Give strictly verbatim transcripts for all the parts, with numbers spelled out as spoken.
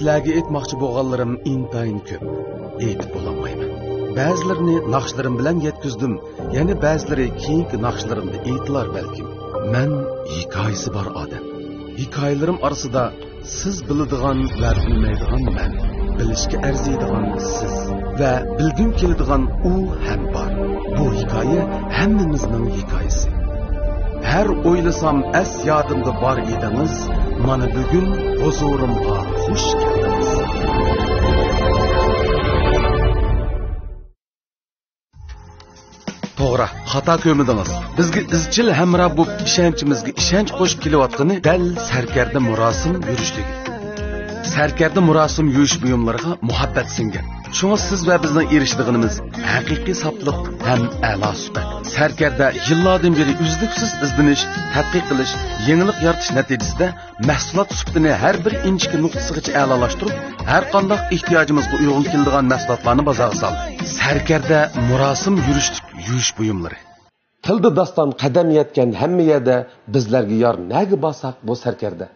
سىلەرگە ئېيتماقچى بولغانلىرىم ئىنتايىن كۆپ. ئېيتىپ بولالمايمەن. بەزىلىرىنى ناخشىلىرىم بىلەن يەتكۈزدۈم، يەنە بەزىلىرى كېيىنكى ناخشىلىرىمدا ئېيتىلار بەلكىم. مەن ھېكايىسى بار ئادەم. ھېكايىلىرىم ئارىسىدا سىز بىلىدىغان ۋە بىلمەيدىغان مەن، بىلىشكە ئەرزىيدىغان سىز ۋە بىلگۈم كېلىدىغان ئۇ ھەم بار. بۇ ھېكايە ھەممىمىزنىڭ ھېكايىسى. ھەر ئويلىسام ئەس يادىمدا بار ئىدىڭىز، مانا بۈگۈن ھۇزۇرۇمغا خۇش كەلدىڭىز. توغرا، خاتا كۆرمىدىڭىز. بىزگە ئىزچىل ھەمراھ بولۇپ، ئىشەنچىمىزگە ئىشەنچ قوشۇپ كېلىۋاتقىنى دەل سەركەردە مۇراسىم يۈرۈشلۈكى. سەركەردە مۇراسىم يۈرۈش بۇيۇملىرىغا مۇھەببەت سىڭگەن. شۇڭا سىز ۋە بىزنىڭ ئېرىشىدىغىنىمىز ھەقىقىي ساپلىق ھەم ئەلا سۈپەت. سەركەردە يىللاردىن بېرى ئۈزلۈكسىز ئىزدىنىش، تەتقىق قىلىش، يېڭىلىق يارىتىش نەتىجىسىدە مەھسۇلات سۈپىتىنى ھەر بىر ئىنچىكە نۇقتىسىغىچە ئەلالاشتۇرۇپ، ھەر قانداق ئېھتىياجىمىزغا ئۇيغۇن كېلىدىغان مەھسۇلاتلارنى بازارغا سالدى. سەركەردە مۇراسىم يۈرۈشلۈك يۈرۈش بۇيۇملىرى. تىلدا داستان قەدەم يەتكەن ھەممە يەردە، بىزلەرگە يار نەگە بارساق بۇ سەركەردە.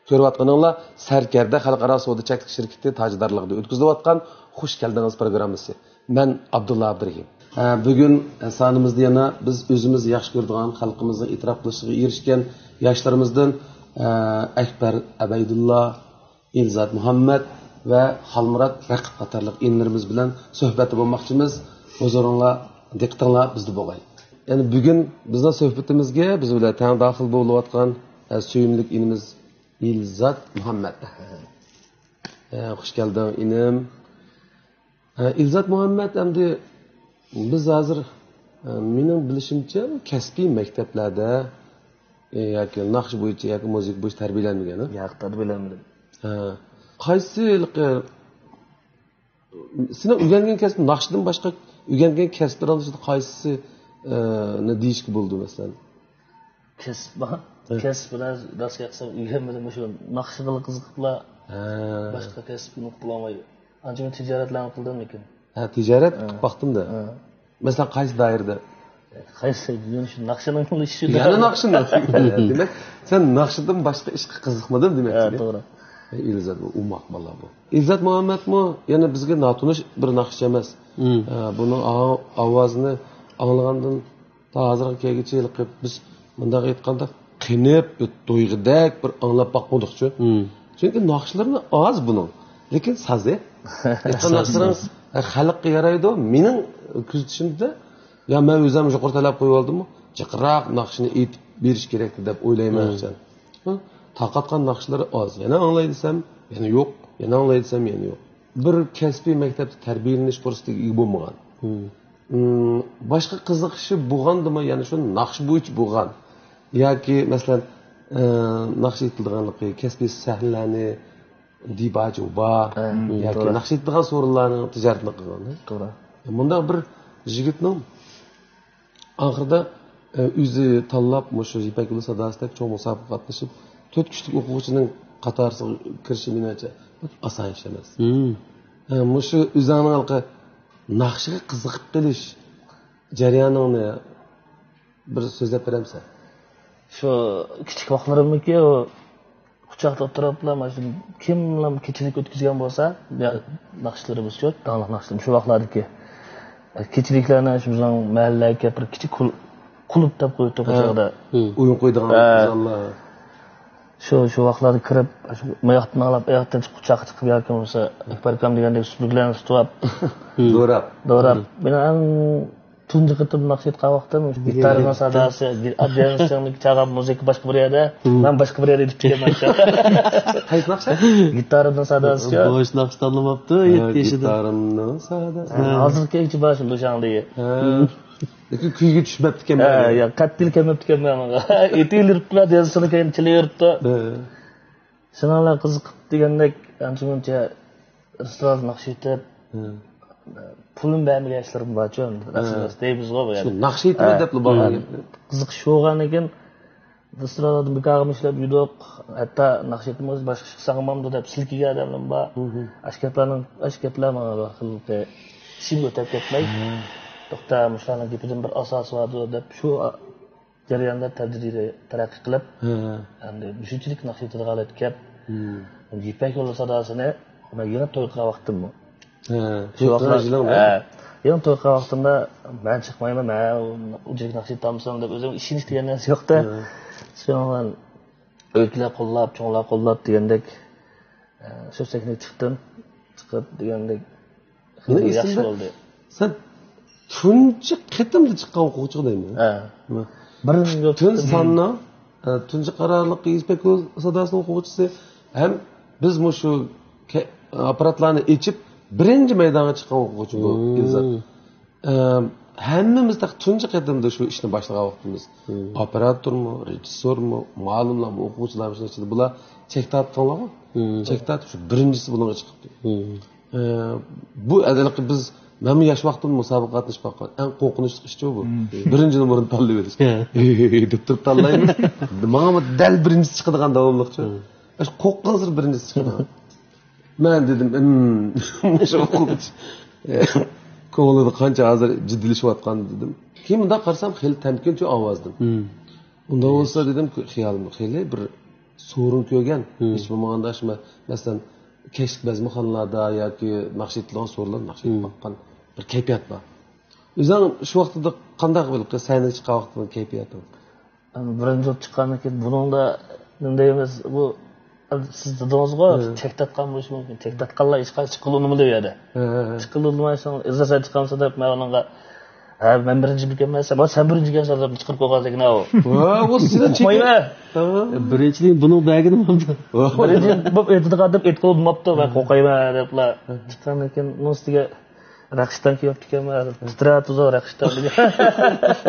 كۆرۈۋاتقىنىڭلار سەركەردە خەلقئارا سودا چەكلىك شىركىتى تاجدارلىقىدا ئۆتكۈزۈلۈۋاتقان خۇش كەلدىڭىز پروگراممىسى. مەن ئابدۇللا ئابدۇرېھىم. ئە، بۈگۈن سانىمىزدا يەنە بىز ئۆزىمىز ياخشى كۆرىدىغان، خەلقىمىزنىڭ ئېتىراپ قىلىشىغا ئېرىشكەن ياشلىرىمىزدىن، ئە، ئەكبەر ئەبەيدۇللا، ئېلزات مۇھەممەد ۋە خالمۇرات رەقىب قاتارلىق ئىنىلىرىمىز بىلەن سۆھبەتتە بولماقچىمىز. ھۇزۇرۇڭلار، دىققىتىڭلار بىزدە بولغاي. يەنى بۈگۈن بىزنىڭ سۆھبىتىمىزگە بىز بىلەن تەڭ داخىل بولۇۋاتقان، ئە، سۆيۈملۈك ئىنىمىز ئېلزات مۇھەممەد. ئە، خۇش كەلدىڭ، ئىنىم. ئە، ئېلزات مۇھەممەد ئەمدى بىز ھازىر، ئە، مېنىڭ بىلىشىمچە، كەسپىي مەكتەپلەردە، ئە، ياكى ناخشا بويىچە ياكى مۇزىكا بويىچە تەربىيەلەنمىگەن، ھە؟ ياق، تەربىيەلەنمىدىم. ھە. قايسى ھېلىقى، سېنىڭ ئۆگەنگەن كەسپىڭ، ناخشىدىن باشقا ئۆگەنگەن كەسىپلىرىڭ ئىچىدە قايسىسى، ئە، نى دېيىشكە بولىدۇ، مەسىلەن؟ كەسىپ بار. ھە. كەسىپ بىلەن راست گەپ قىلسام ئۆگەنمىدىم، مۇشۇ ناخشىغىلا قىزىقىپلا ھە. باشقا كەسىپنى قىلالماي. ئانچە مەن تىجارەتلەرنى قىلدىم لېكىن. ھە، تىجارەت ھە. قىلىپ باقتىم-دە. ھە. مەسىلەن، قايسى دائىرىدە؟ قايسى؟ بۈگۈن شۇ ناخشىنىڭ ئىشى. يەنە ناخشىنى. دېمەك، سەن ناخشىدىن باشقا ئىشقا قىزىقمىدىڭ دېمەكچى. ھە، توغرا. ئېلزات، بۇ ئوماق بالا بۇ. ئېلزات مۇھەممەدمۇ يەنە بىزگە ناتونۇش بىر ناخشىچى ئەمەس. مم. ئە، بۇنىڭ ئاۋ-، ئاۋازىنى ئاڭلىغاندىن تا ھازىرغا كەلگۈچە ھېلىقى بىز مۇنداق ئېيتقاندا قېنىپ، بىر تويغۇدەك بىر ئاڭلاپ باقمىدۇقچۇ. مم. چۈنكى ناخشىلىرى ئاز بۇنىڭ. لېكىن سازى. ئېيتقان ناخشىلىرىڭىز خەلققە يارايدۇ. مېنىڭ كۆزىتىشىمدە، يا مەن ئۆزۈم يۇقىرى تەلەپ قويۇۋالدىممۇ، جىقراق ناخشىنى ئېيتىپ بېرىش كېرەكتى دەپ ئويلايمەن مم. شەخسەن. ھە، تارقاتقان ناخشىلىرى ئاز. يەنە ئاڭلاي دېسەم، يەنە يوق. يەنە ئاڭلاي دېسەم، يەنە يوق. بىر كەسپىي مەكتەپتە تەربىيەلىنىش پۇرسىتىگە ئىگە بولمىغان. مم. مم، باشقا قىزىقىشى بولغاندىمۇ، يەنە شۇ ناخشا بويىچە بولغان. ياكى، مەسىلەن، ئە، ناخشا ئېيتىلىدىغانلىقى، كەسپىي سەھنىلەرنى، دىباجۇبا ھە، ياكى توغرا. ناخشا ئېيتىدىغان سورۇنلارنىڭ تىجارىتىنى قىلغان، ھە؟ توغرا. مۇنداق بىر يىگىتنىڭ ئاخىرىدا، ئە، ئۆزى تاللاپ، مۇشۇ يىپەك يولى ساداسىدەك چوڭ مۇسابىقىگە قاتنىشىپ، تۆت كۈچلۈك ئوقۇغۇچىنىڭ قاتارىسىغا كىرىشى مېنىڭچە بەك ئاسان ئىش ئەمەس. مم. ئە، مۇشۇ ئۆزۈڭنىڭ ھېلىقى ناخشىغا قىزىقىپ قېلىش جەريانىڭنى بىر سۆزلەپ بېرەمسەن؟ شۇ كىچىك ۋاقىتلىرىمدىكى ئۇ قۇچاقتا ئولتۇرۇپلا، مانا شۇ كىملا كېچىلىك ئۆتكۈزگەن بولسا، يا ناخشىلىرىمىزچۇ، داڭلىق ناخشىلىرىمىز شۇ ۋاقىتلاردىكى كېچىلىكلەرنى شۇ بىزنىڭ مەھەللىدىكى بىر كىچىك كۇل-، كۇلۇب دەپ قويۇپتۇق ئۇ ھە. چاغدا. ئويۇن قويىدىغان ھە. زاللار. شۇ، شۇ ۋاقىتلاردا كىرىپ، شۇ ماياقتىن ئاڭلاپ، ئاياقتىن چىقىپ، قۇچاققا چىقىپ ياكى بولمىسا ئەكبەر ئاكام دېگەندەك سۈپۈرگىلەرنى تۇتۇپ، دوراپ. دوراپ. مېنىڭ ئەڭ تۇنجى قېتىم ناخشا ئېيتقان ۋاقتىم مۇشۇ گىتارنىڭ ساداسى، ئاددىيانىڭ چاغان مۇزىكا باشقا بىر يەردە، مەن باشقا بىر يەردە ئېيتىپ كېلىمەن. قايسى ناخشا؟ گىتارنىڭ ساداسى. بوش ناخشا تاللىماپتۇ، يەتتە يېشىدا. گىتارىمنىڭ ساداسى. ھازىرغىچە بار شۇنداق شاڭدىيى. لېكىن كۈيگە چۈشمەپتىكەن. ھە، يا، قەتئىي كەلمەپتىكەن ماڭا. ئېيتىۋېرىپلا، دېسىنى كېيىن چېلىۋېرىپتۇ. ھە. شۇنىڭ بىلەن قىزىقىپ دېگەندەك، ئانچە-مۇنچە رېستوراندا ناخشا ئېيتىپ، ھە. پۇلنى بەرمىگەن ئىشلىرىم بارچۇ، ھە. دەيمىزغۇ بۇ يەردە. شۇ ناخشا ئېيتىمەن ھە. دەپلا بارغان گەپ. قىزىقىش شۇ بولغاندىكىن، رېستورانلاردا بىكارغىمۇ ئىشلەپ يۈردۇق، ھەتتا ناخشا ئېيتمىغۇچ باشقا ئىشقا ساغلىمامدۇ دەپ سىلكىگەن ئادەملىرىمۇ بار. ئاشۇ گەپلەرنىڭ، ئاشۇ گەپلەر ماڭا بىر خىل ئىچىمگە ئۆتۈپ كەتمەي، توختا، مۇشۇلارنىڭ گېپىدىن بىر ئاساسى باردۇ دەپ شۇ جەرياندا تەدرىجىي تەرەققىي قىلىپ، ھە. ئەمدى مۇشۇنچىلىك ناخشا ئېيتىدىغان ھالەتكە كەپ، ھە. يىپەك يولى ساداسىنى مەن يېڭى توي قىلغان ۋاقتىممۇ. ھە، شۇ ۋاقىتلار، ھە، يېڭى توي قىلغان ۋاقتىمدا مەن چىقمايمەن، مەن ئۇنچىلىك ناخشا ئېيتالمىسام دەپ ئۆزۈم ئىشىنىش دېگەن نەرسە يوقتا. ھە. شۇڭا مەن ئۆيدىكىلەر قوللاپ، چوڭلار قوللاپ دېگەندەك، ئە، شۇ سەھنىگە چىقتىم. چىقىپ دېگەندەك، مېنىڭ ياخشى ئېسىمدە بولدى. سەن تۇنجى قېتىمدا چىققان ئوقۇغۇچى دەيمەن. ھە. بىرىنچى پۈتۈن ساننىڭ، ئە، تۇنجى قارارلىق يىگىت پەكۇ ساداسىنىڭ ئوقۇغۇچىسى ھەم بىز مۇشۇ كە-، ئاپپاراتلارنى ئېچىپ، بىرىنچى مەيدانغا چىققان ئوقۇغۇچى بۇ ئىلزات. ئە، ھەممىمىز تېخى تۇنجى قېتىمدا شۇ ئىشنى باشلىغان ۋاقتىمىز. ئوپېراتورمۇ، رېژىسسورمۇ، مۇئەللىملەرمۇ، ئوقۇغۇچىلارمۇ شۇنىڭ ئىچىدە بۇلار چەك تارتىپ قالغانغۇ. چەك تارتىپ شۇ بىرىنچىسى بۇنىڭغا چىقىپتۇ. ئە، بۇ ھېلىقى بىز، مەنمۇ ياش ۋاقتىمدا مۇسابىقە قاتنىشىپ باققان. ئەڭ قورقۇنچلۇق ئىشچۇ بۇ. بىرىنچى نومۇرنى تاللىۋېلىش. ھە. دەپ تۇرۇپ تاللايمىز. ماڭا دەل بىرىنچىسى چىقىدىغان داۋاملىقچۇ. ئەش قورققانسېرى بىرىنچىسى چىقىدىغان. مەن دېدىم، «ئىم، مۇشۇ ئوقۇغۇچى كۆڭلىدە قانچە ھازىر جىددىيلىشىۋاتقان» دېدىم. كېيىن مۇنداق قارىسام، خېلى تەمكىنچۇ ئاۋازدىن. ئۇنداق بولسا دېدىم، خىيالىمدا خېلى بىر سورۇن كۆرگەن. ھېچ بولمىغاندا شۇ مە-، مەسىلەن، كەچلىك بەزمىخانىلاردا ياكى ناخشا ئېيتىلىدىغان سورۇنلاردا ناخشا ئېيتىپ باققان بىر كەيپىيات بار. ئۆزۈڭ شۇ ۋاقتىدا قانداق بىر سەھنىگە چىققان ۋاقتىدا كەيپىياتىڭ؟ بىرىنچى بولۇپ چىققاندىن كېيىن بۇنىڭدا نېمە دەيمىز، بۇ سىز دېدىڭىزغۇ، چەك تارتقان بولۇشى مۇمكىن. چەك تارتقانلار ھېچقاچان چىققىلى ئۇنىمىدى ئۇ يەردە. چىققىلى ئۇنىماي، سەن ئىزدەسەن چىقامسەن دەپ مەن ئۇنىڭغا، ھە، مەن بىرىنچىمىكەنمەن، سەن، سەن بىرىنچىكەنسەن دەپ چىقىرىپ قويغان سەكىن ئاۋۇ. ۋا، ئۇ سېنى چېكىپ. قويمە. بىرىنچىلىكنى بۇنىڭ بەرگىنى بولدى. بىرىنچى بولۇپ ئېيتىدىغان دەپ ئېيتقىلى بولماپتۇ، مەن قورقايمەن دەپلا. چىققاندىن كېيىن ئۇنىڭ ئۈستىگە رەخشىتان كىيىۋاپتىكەنمەن، تىترەپ تۇرىدۇ رەخشىتان دېگەن.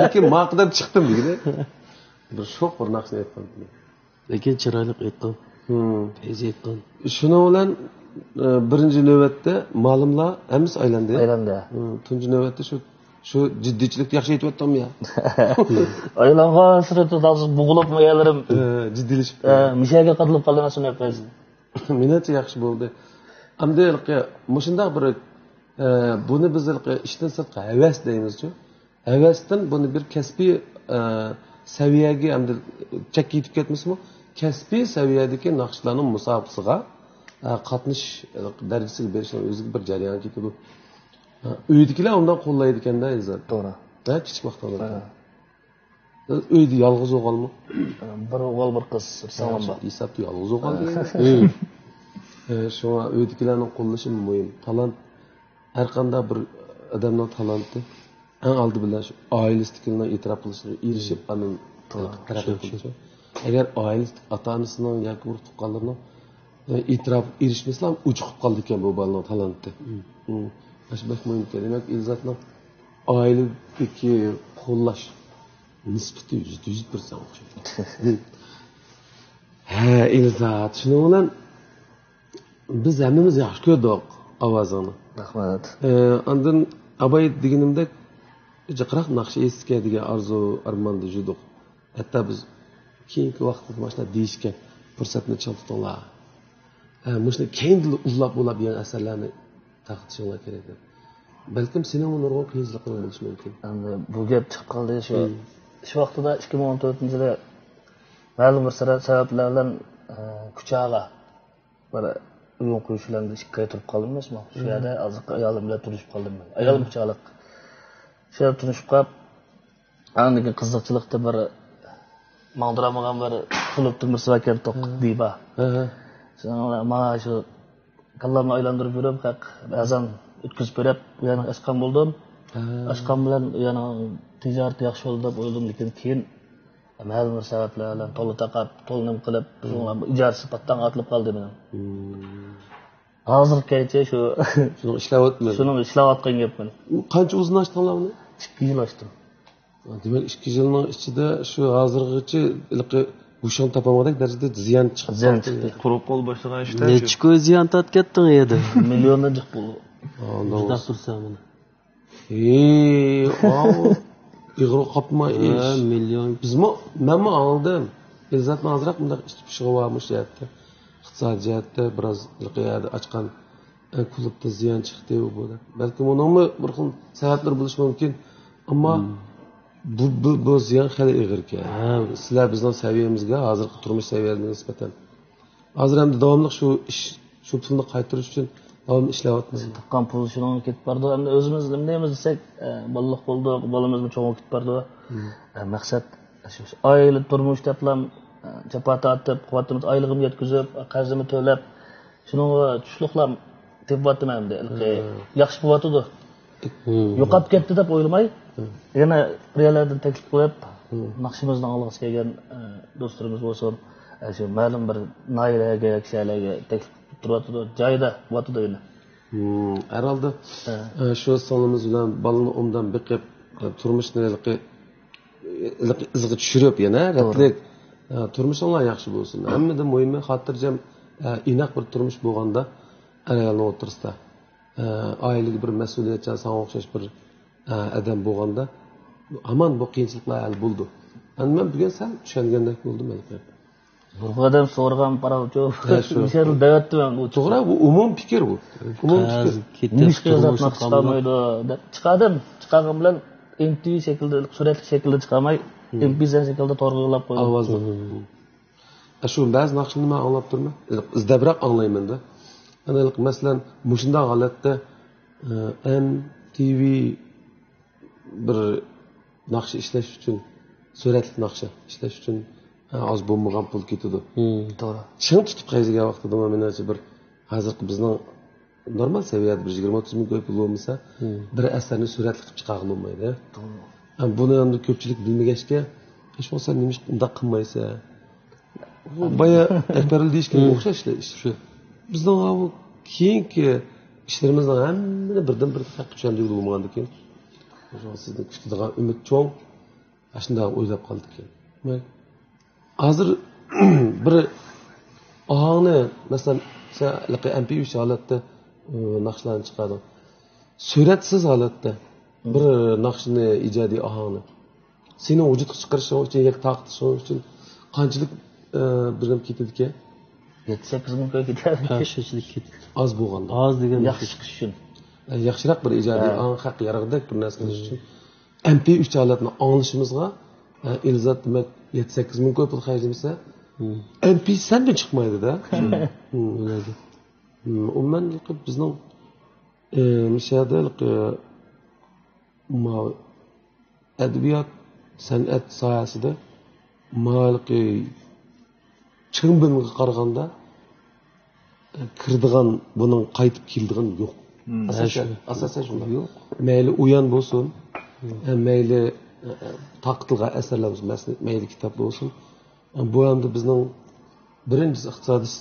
لېكىن ماقۇل دەپ چىقتىم دېگىنى. بىر شوخ بىر ناخشىنى ئېيتقان. لېكىن چىرايلىق ئېيتقان. پەيزى ئېيتقان. شۇنىڭ بىلەن، ئە، بىرىنچى نۆۋەتتە مالىملار ھەممىسى ئايلاندى. ئايلاندى. تۇنجى نۆۋەتتە شۇ، شۇ جىددىيچىلىكتە ياخشى ئېيتىۋاتامدۇ يا؟ ئايلانغانسېرى تازا بوغۇلۇپمۇ يەرلىرىم. ئە، جىددىيلىشىپ. ئە، مۇشۇ يەرگە قادىلىپ قالدى مەن شۇنى ئەپەس. مېنىڭچە ياخشى بولدى. ئەمدى ھېلىقى مۇشۇنداق بىر، ئە، بۇنى بىز ھېلىقى ئىشتىن سىرتقى ھەۋەس دەيمىزچۇ؟ ھەۋەستىن بۇنى بىر كەسپىي، ئە، سەۋىيەگە ئەمدى چەككە يېتىپ كەتمىسىمۇ، كەسپىي سەۋىيەدىكى ناخشىچىلارنىڭ مۇسابىقىسىغا، ئە، قاتنىشىش دەرىجىسىگە بېرىشنىڭ ئۆزىگە بىر جەريان كېتىدۇ. ئە، ئۆيدىكىلەر ئۇنداق قوللايدىكەن-دە، ئىززەت. توغرا. ھە، كىچىك ۋاقتىڭلاردا. ھە. ئۆيدە يالغۇز بولغانمۇ؟ بىر ئوغۇل، بىر قىز، بىر سىڭلىم بار. ھېسابتا يالغۇز بولغان دېگەن. ئە، شۇڭا ئۆيدىكىلەرنىڭ قوللىشى مۇھىم. تالانت، ھەر قانداق بىر ئادەمنىڭ تالانتى ئەڭ ئالدى بىلەن شۇ ئائىلىسىدىكىلەرنىڭ ئېتىراپ قىلىشىدىن ئېرىشىپ، ئاندىن تەرەققىي قىلىدۇ. ئەگەر ئائىلىسىدىكى ئاتا-ئانىسىنىڭ ياكى ئۇرۇق-تۇغقانلىرىنىڭ، ئە، ئېتىراپ ئېرىشمىسىلا، ئوچۇقۇپ قالىدىكەن بۇ بالىنىڭ تالانتى. مم. مم. مۇشۇ بەك مۇھىم ئىكەن. دېمەك، ئىلزاتنىڭ ئائىلىدىكى قوللاش نىسبىتى يۈزدە يۈز بىر ساڭا ئوخشايدۇ. ھە، ئىلزات، شۇنىڭ بىلەن بىز ھەممىمىز ياخشى كۆردۇق ئاۋازىڭنى. رەھمەت. ئە، ئاندىن ئاباي دېگىنىمدەك، جىقراق ناخشا ئېيتسىكەن دېگەن ئارزۇ، ئارماندا يۈردۇق. ھەتتا بىز كېيىنكى ۋاقىتتا ماشۇنداق دېيىشكەن، پۇرسەتنى چىڭ تۇتۇڭلار. ھە، مۇشۇنى كەينىدىلا ئۇللاپ-ئۇللاپ يېڭى ئەسەرلەرنى تارقىتىشىڭلار كېرەك دەپ. بەلكىم سېنىڭمۇ نۇرغۇن قىيىنچىلىقلىرىڭ بولۇشى مۇمكىن. ئەمدى بۇ گەپ چىقىپ قالدى. شۇ، شۇ ۋاقتىدا ئىككى مىڭ ئون تۆتىنچى يىلى مەلۇم بىر سەۋەبلەر بىلەن، ئە، كۇچاغا بىر ئويۇن قويۇش بىلەن بىر ئىككى ئاي تۇرۇپ قالدىم ئەمەسمۇ؟ شۇ يەردە ھازىرقى ئايالىم بىلەن تونۇشۇپ قالدىم مەن. ئايالىم كۇچالىق. شۇ يەردە تونۇشۇپ قاپ، ئاندىن كېيىن قىزىقچىلىقتا بىر ماڭدۇرالمىغان بىر كۇلۇبتىن بىرسى باركەن، توق دىبا. شۇنىڭ بىلەن ماڭا شۇ كاللامنى ئايلاندۇرۇپ يۈرۈپ، بەزەن ئۆتكۈزۈپ بېرىپ، ئۇ يەرنى ئاچقان بولدۇم. ئاچقان بىلەن ئۇ يەرنىڭ تىجارىتى ياخشى بولدى دەپ ئويلىدىم، لېكىن كېيىن مەلۇم بىر سەۋەبلەر بىلەن تولا تاقاپ، تولا نېمە قىلىپ، شۇنىڭ بىلەن ئىجارىسى پاتتاڭ ئاتىلىپ قالدى مېنىڭ. ھازىرغىچە شۇ شۇنىڭ ئىشلەۋاتىمەن. شۇنىڭ ئىشلەۋاتقان گەپمەن. قانچە ئۇزۇن ئاچتىڭلار ئۇنى؟ ئىككى يىل ئاچتىم. دېمەك، ئىككى يىلنىڭ ئىچىدە شۇ ھازىرغىچە ھېلىقى ھوشۇڭ تاپالمىغۇدەك دەرىجىدە زىيان چىقىپ زىيان قاپتۇ. چىقتى. قۇرۇپ قول باشلىغان ئىشتا. نەچچە كوي زىيان تارتكەتتىڭ ئەيدە. مىليوندىن جىق بولدى. شۇنداق تۇرسا مانا. ھېي، ئاۋۇ ئېغىر قاپما ئىش. مىليون. بىزمۇ، مەنمۇ ئاڭلىدىم. ئىلزاتنىڭ ئازراق مۇنداق ئىچ پۇشۇقى بار مۇشۇ جەھەتتە. ئىقتىسادىي جەھەتتە بىراز يەردە ئاچقان، ئە، كۇلۇبتا زىيان چىقتى بۇ دەپ. بەلكىم ئۇنىڭمۇ بىر خىل سەۋەبلىرى بولۇشى مۇمكىن. ئەمما بۇ، بۇ، بۇ زىيان خېلى ئېغىركەن. ھە، سىلەر بىزنىڭ سەۋىيەمىزگە، ھازىرقى تۇرمۇش سەۋىيەمىزگە نىسبەتەن. ھازىر ئەمدى داۋاملىق شۇ ئىش شۇ پۇلنى قايتۇرۇش ئۈچۈن داۋاملىق ئىشلەۋاتىمىز. تاپقان پۇل شۇنىڭغا كېتىپ بارىدۇ. ئەمدى ئۆزىمىز نېمە دەيمىز دېسەك، ئە، بالىلىق بولدۇق، بالىمىزمۇ چوڭىيىپ كېتىپ بارىدۇ. مم. ئە، مەقسەت شۇ، شۇ ئائىلە تۇرمۇش دەپلا، ئە، جاپا تارتىپ، قۇۋۋىتىمىز ئايلىقىمۇ يەتكۈزۈپ، قەرزىمۇ تۆلەپ، شۇنىڭغا چۈشلۈكلا تېپىۋاتىمەن ئەمدى. ھەقىقىي مم. ياخشى قىلىۋاتىدۇ. مم. يوقاپ كەتتى دەپ ئويلىماي، مم. يەنە بىر يەرلەردىن تەكلىپ قىلىپ، مم. ناخشىمىزنى ئاڭلىغۇسى كەلگەن، ئە، دوستلىرىمىز بولسۇن، ئە، شۇ مەلۇم بىر ناھىيەلەرگە، كىشىلەرگە تەكلىپ قىلىپ تۇرۇۋاتىدۇ، جايىدا بولۇۋاتىدۇ يەنە. مم، ھەرھالدا، ھە. ئە، شۇ سىڭلىمىز بىلەن بالىنى ئوبدان بېقىپ، ئە، تۇرمۇشنى ھېلىقى، ھېلىقى ئىزغا چۈشۈرۈپ يەنە توغرا. رەتلىك، ئە، تۇرمۇشۇڭلار ياخشى بولسۇن. ھەممىدىن مۇھىمى، خاتىرجەم، ئە، ئىناق بىر تۇرمۇش بولغاندا، ئەر-ئايالنىڭ ئوتتۇرىسىدا، ئە، ئائىلىگە بىر مەسئۇلىيەتچان، ساڭا ئوخشاش بىر، ئە، ئادەم بولغاندا، ھامان بۇ قىيىنچىلىقلار ھەل بولىدۇ. ئەمدى مەن بۈگۈن سەل چۈشەنگەندەك بولدۇم، ھېلىقى. بۇ ئادەم سورىغان پاراۋچۇ. ھە، شۇ. مىشەل دەۋەتتى مەن بۇ. توغرا، بۇ ئومۇم پىكىر بۇ. ئومۇم پىكىر. نېمىشقا يازاتماق چىقارمايدۇ دەپ چىقاردىم. چىقارغان بىلەن ئېم تى ۋى شەكلىدە، سۈرەتلىك شەكىلدە چىقارماي، مم. ئېم پى سەن شەكلىدە تورغا يوللاپ قويدۇم. ئاۋازلىق. مم. شۇ بەزى ناخشىلارنى مەن ئاڭلاپ تۇرىمەن. ئىزدەپرەك ئاڭلايمەن-دە. ئەنە، مەسىلەن، مۇشۇنداق ھالەتتە، ئە، ئېم تى ۋى بىر ناخشا ئىشلەش ئۈچۈن، سۈرەتلىك ناخشا ئىشلەش ئۈچۈن، ھە، ئاز بولمىغان پۇل كېتىدۇ. مم. توغرا. چىڭ تۇتۇپ قايزىگەن ۋاقتىدا، مېنىڭچە، بىر ھازىرقى بىزنىڭ نورمال سەۋىيەدە بىر يىگىرمە ئوتتۇز مىڭ كوي پۇل بولمىسا، مم. بىر ئەسەرنى سۈرەتلىك قىلىپ چىقارغىلى بولمايدۇ. توغرا. ھە، بۇنى ئەمدى كۆپچىلىك بىلمىگەچكە، ھېچ بولمىسا نېمىشقا ئۇنداق قىلمايسەن؟ بۇ بايا ئەكبەرئەلى دېيىشكەنگە ئوخشاش ئىش. شۇ. بىزنىڭ بۇ كېيىنكى ئىشلىرىمىزنىڭ ھەممىنى بىردىن بىر خەققە چۈشەندۈرگىلى بولمىغاندىكىن، سىزنى كۈتىدىغان ئۈمىد چوڭ. ئاشۇنداق ئويلاپ قالدىكىن. ھازىر بىر ئاھاڭنى، مەسىلەن، سەن ھېلىقى ئەم پى ئۈچ ھالەتتە، ئى، ناخشىلارنى چىقاردىڭ. سۈرەتسىز ھالەتتە بىر ناخشىنى، ئىجادىي ئاھاڭنى سېنىڭ ۋۇجۇدقا چىقىرىشىڭ ئۈچۈن ياكى تارقىتىشىڭ ئۈچۈن قانچىلىك، ئى، بىر نېمە كېتىدىكەن؟ يەتتە سەككىز مىڭ كوي كېتەر. ھە، شۇنچىلىك كېتىدۇ. ئاز بولغاندا. ئاز دېگەن ياخشى چىقىش ئۈچۈن. ئە، ياخشىراق بىر ئىجادىي ھە. ئاڭ خەققە يارىغۇدەك بىر نەرسە قىلىش ئۈچۈن. ئەم پى ئۈچ ھالەتنى ئاڭلىشىمىزغا، ئە، ئىلزات، دېمەك، يەتتە سەككىز مىڭ كوي پۇل خەجلىمىسە، مم. ئەم پى سەندىن چىقمايدۇ-دە. مم. مم. بولىدۇ. مم. ئومۇمەن، بىزنىڭ، ئە، مۇشۇ يەردە، ئە، ما-، ئەدەبىيات، سەنئەت ساھەسىدە ماۋۇ چىڭ بىلىمگە قارىغاندا، كىرىدىغان، بۇنىڭ قايتىپ كېلىدىغىنى يوق. مم. ئاساسەن، ئاساسەن شۇنداق. يوق. مەيلى ئويۇن بولسۇن، مم. مەيلى، تارقىتىلغان ئەسەرلەر بولسۇن، مەسىلەن، مەيلى كىتاب بولسۇن. بۇ ئەمدى بىزنىڭ بىرىنچىسى ئىقتىسادىي،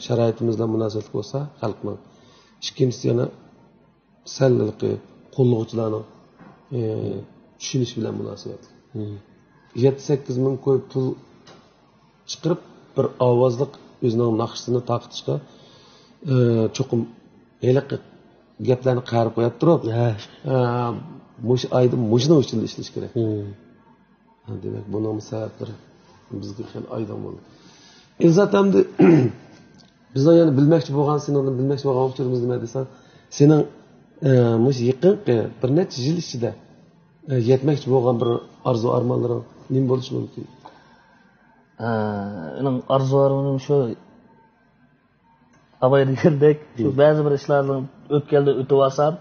شارائىتىمىز بىلەن مۇناسىۋەتلىك بولسا، خەلقنىڭ. ئىككىنچىسى يەنە سەل ھېلىقى قوللىغۇچىلارنىڭ، ئى، چۈشىنىشى بىلەن مۇناسىۋەتلىك. مم. يەتتە سەككىز مىڭ كوي پۇل چىقىرىپ، بىر ئاۋازلىق ئۆزىنىڭ ناخشىسىنى تارقىتىشقا، ئى، چوقۇم ھېلىقى گەپلەرنى قايرىپ قويۇپ تۇرۇپ، ھە. ئى، مۇشۇ ئايدا مۇشۇنىڭ ئۈچۈن ئىشلىشى كېرەك. مم. دېمەك، بۇنىڭ سەۋەبلىرى بىزگە خېلى ئايدىڭ بولدى. ئىلزات ئەمدى بىزنىڭ يەنە بىلمەكچى بولغان، سېنىڭدىن بىلمەكچى بولغان ئۇچۇرىمىز نېمە دېسەڭ، سېنىڭ، ئە، مۇشۇ يېقىنقى بىر نەچچە يىل ئىچىدە، ئە، يەتمەكچى بولغان بىر ئارزۇ ئارمانلىرىڭ نېمە بولۇشى مۇمكىن؟ ئە، مېنىڭ ئارزۇ ئارمىنىم شۇ، ئاباي دېگەندەك، شۇ مم. بەزى بىر ئىشلاردىن ئۆتكەلدە ئۆتۈۋالسام،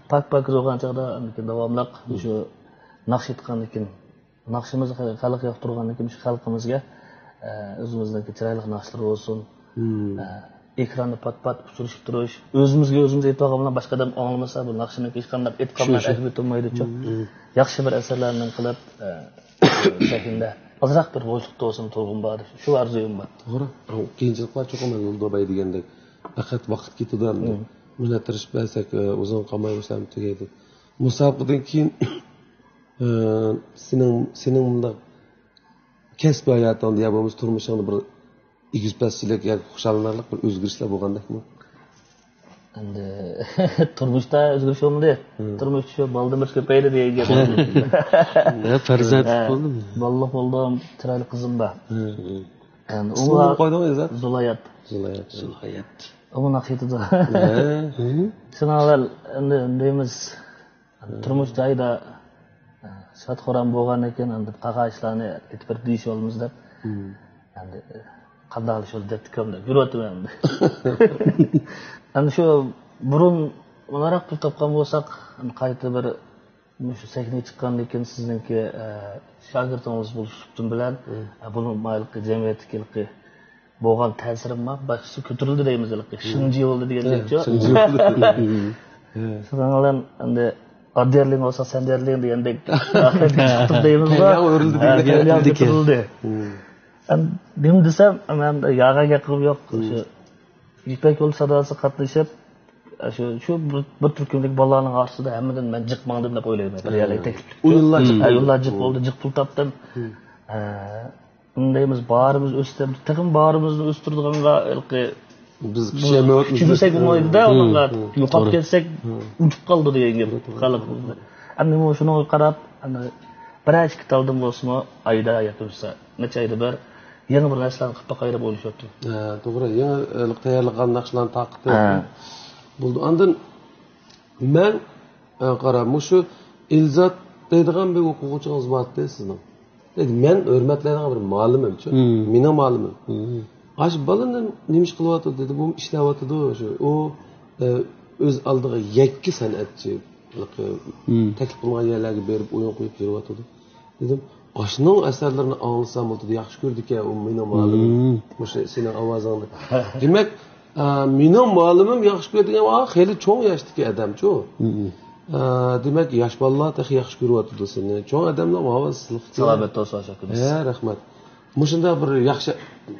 پاك-پاكىز بولغان چاغدا، ئاندىن كېيىن داۋاملىق مم. شۇ ناخشا ئېيتقاندىن كېيىن، ناخشىمىز خەلق ياقتۇرغاندىن كېيىن، شۇ خەلقىمىزگە، ئە، ئۆزىمىزنىڭكى چىرايلىق ناخشىلىرى بولسۇن، مم. ئە، ئېكراندا پات-پات ئۇچرىشىپ تۇرۇش، ئۆزىمىزگە ئۆزىمىز ئېيتىۋالغان بىلەن باشقا ئادەم ئاڭلىمىسا، بۇ ناخشىنىڭكى ھېچقانداق ئېيتقان شۇ، بىلەن شۇ. ئەدىبى تۇرمايدۇچۇ. مم. ياخشى بىر ئەسەرلەرنى قىلىپ، ئە، سەھنىدە ئازراق بىر بوشلۇق تۇرسۇن، تۇرغۇم بار. شۇ ئارزۇيۇم بار. توغرا. قىيىنچىلىقلار چوقۇم ھەل بولىدۇ، باي دېگەندەك. پەقەت ۋاقىت كېتىدۇ ئەمدى. مم. مەن تىرىشىپ بەرسەك، ئۇزۇن قالماي باشلام تۈگەيدۇ. مۇسابىقىدىن كېيىن، ئە، سېنىڭ، سېنىڭ مۇنداق كەسپىي ھاياتىڭدا يا بولمىسا تۇرمۇشۇڭدا بىر ئېگىز-پەسچىلىك ياكى خۇشاللىنارلىق بىر ئۆزگىرىشلەر بولغاندەكمۇ؟ ئەمدى تۇرمۇشتا ئۆزگىرىش بولمىدى. مم. تۇرمۇشتا شۇ بالىدىن بىر كۆپەيدى دېگەن گەپ. ھە، پەرزەنت ھە، بولدۇم. بالىلىق بولدۇم، چىرايلىق قىزىم بار. مم. ئەمدى ئىسمىنى ئۇ نېمە قويدۇڭ، ئىززەت؟ زۇلايات. زۇلايات. زۇلايات. ئۇمۇ ناخشا ئېيتىدۇ. ھە. شۇنىڭ بىلەن ئەمدى دەيمىز، مم. تۇرمۇش جايىدا، ئە، شاد-خۇرام بولغاندىن كېيىن، ئەمدى قالغان ئىشلارنى ئېيتىپ بىر دېيىشىۋالىمىز دەپ. مم. ئەمدى، ئە، قانداق شۇ دەپتىكەن دەپ يۈرۈۋاتىمەن ئەمدى. ئەمدى شۇ بۇرۇن ئۇلارراق پۇل تاپقان بولساق، قايتا بىر مۇشۇ سەھنىگە چىققاندىن كېيىن سىزنىڭكى، ئە، شاگىرتىڭىز بولۇشتىن بىلەن، ئە، بۇنىڭ مايىلقى جەمئىيەتتىكى بولغان تەسىرىمۇ باشقىچە كۆتۈرۈلدى دەيمىز، ھېلىقى شىڭجى بولدى دېگەن گەپچۇ. شىڭجى بولدى. شۇنىڭ بىلەن ئەمدى ئاددىيەرلىڭ بولسا سەندىيەرلىڭ دېگەندەك چىقتۇق دەيمىزغۇ. پەيلەڭ ئۆرۈلدى دېگەن گەپ. پەيلەڭ كۆتۈرۈلدى. ئەمدى نېمە دېسەم، مەن ياغا گەپ قىلىپ يوق. شۇ يىپەك يولى ساداسىغا قاتنىشىپ، شۇ، شۇ بىر، بىر تۈركۈملۈك بالىلارنىڭ ئارىسىدا ھەممىدىن مەن جىق ماڭدىم دەپ ئويلايمەن. بىر يەرلەرگە تەكلىپ. ئويۇنلار جىق بولدى. ئويۇنلار جىق بولدى، جىق پۇل تاپتىم. ئە، ئۇندايمىز، بارىمىز ئۆستى، تېخىمۇ بارىمىزنى ئۆستۈرىدىغانغا ھېلىقى بىز كۈچىمىز يەتمەيۋاتىدۇ. كۈچىمىز يەتمەيدۇ-دە، ئۇنىڭغا يوقاپ كەتسەك، ئۇنتۇپ قالىدۇ دېگەن گەپ خەلق. ئەمدى مۇشۇنىڭغا قاراپ، ئەمدى بىرەر ئىككى تالدىن بولسىمۇ، ئايدا ياكى بولمىسا نەچچە ئايدا بىر يېڭى بىر نەرسىلەرنى قىلىپ باقاي دەپ ئويلىشىۋاتىمەن. ھە، توغرا. يېڭى، ھېلىقى تەييارلىغان ناخشىلارنى تارقىتىپ. ھە. بولدى. ئاندىن مەن، ئە، قارا، مۇشۇ ئىلزات دەيدىغان بىر ئوقۇغۇچىڭىز بارتى سىزنىڭ. دېدى، مەن ھۆرمەتلەيدىغان بىر مۇئەللىمىمچۇ، مېنىڭ مۇئەللىمىم. ئاشۇ بالا نېمە ئىش قىلىۋاتىدۇ دېدى، بۇ ئىشلەۋاتىدۇ. شۇ، ئۇ، ئە، ئۆز ئالدىغا يەككە سەنئەتچى، ھېلىقى تەكلىپ قىلىنغان يەرلەرگە بېرىپ ئويۇن قويۇپ يۈرۈۋاتىدۇ. دېدىم، ئاشۇنىڭ ئەسەرلىرىنى ئاڭلىسام بولىدۇ، ياخشى كۆرىدىكەن، ئۇ مېنىڭ مۇئەللىمىم، مۇشۇ سېنىڭ ئاۋازىڭنى. دېمەك، ئا، مېنىڭ مۇئەللىمىم ياخشى كۆرىدىكەن، ئا، خېلى چوڭ ياشتىكى ئادەمچۇ. ئا، دېمەك، ياش بالىلار تېخى ياخشى كۆرۈۋاتىدۇ سېنى. چوڭ ئادەملەر ئاۋاز سىلىق. سالامەت بولسۇن، ئاشۇ كۈنىڭىز. ھە، رەھمەت. مۇشۇنداق بىر ياخشى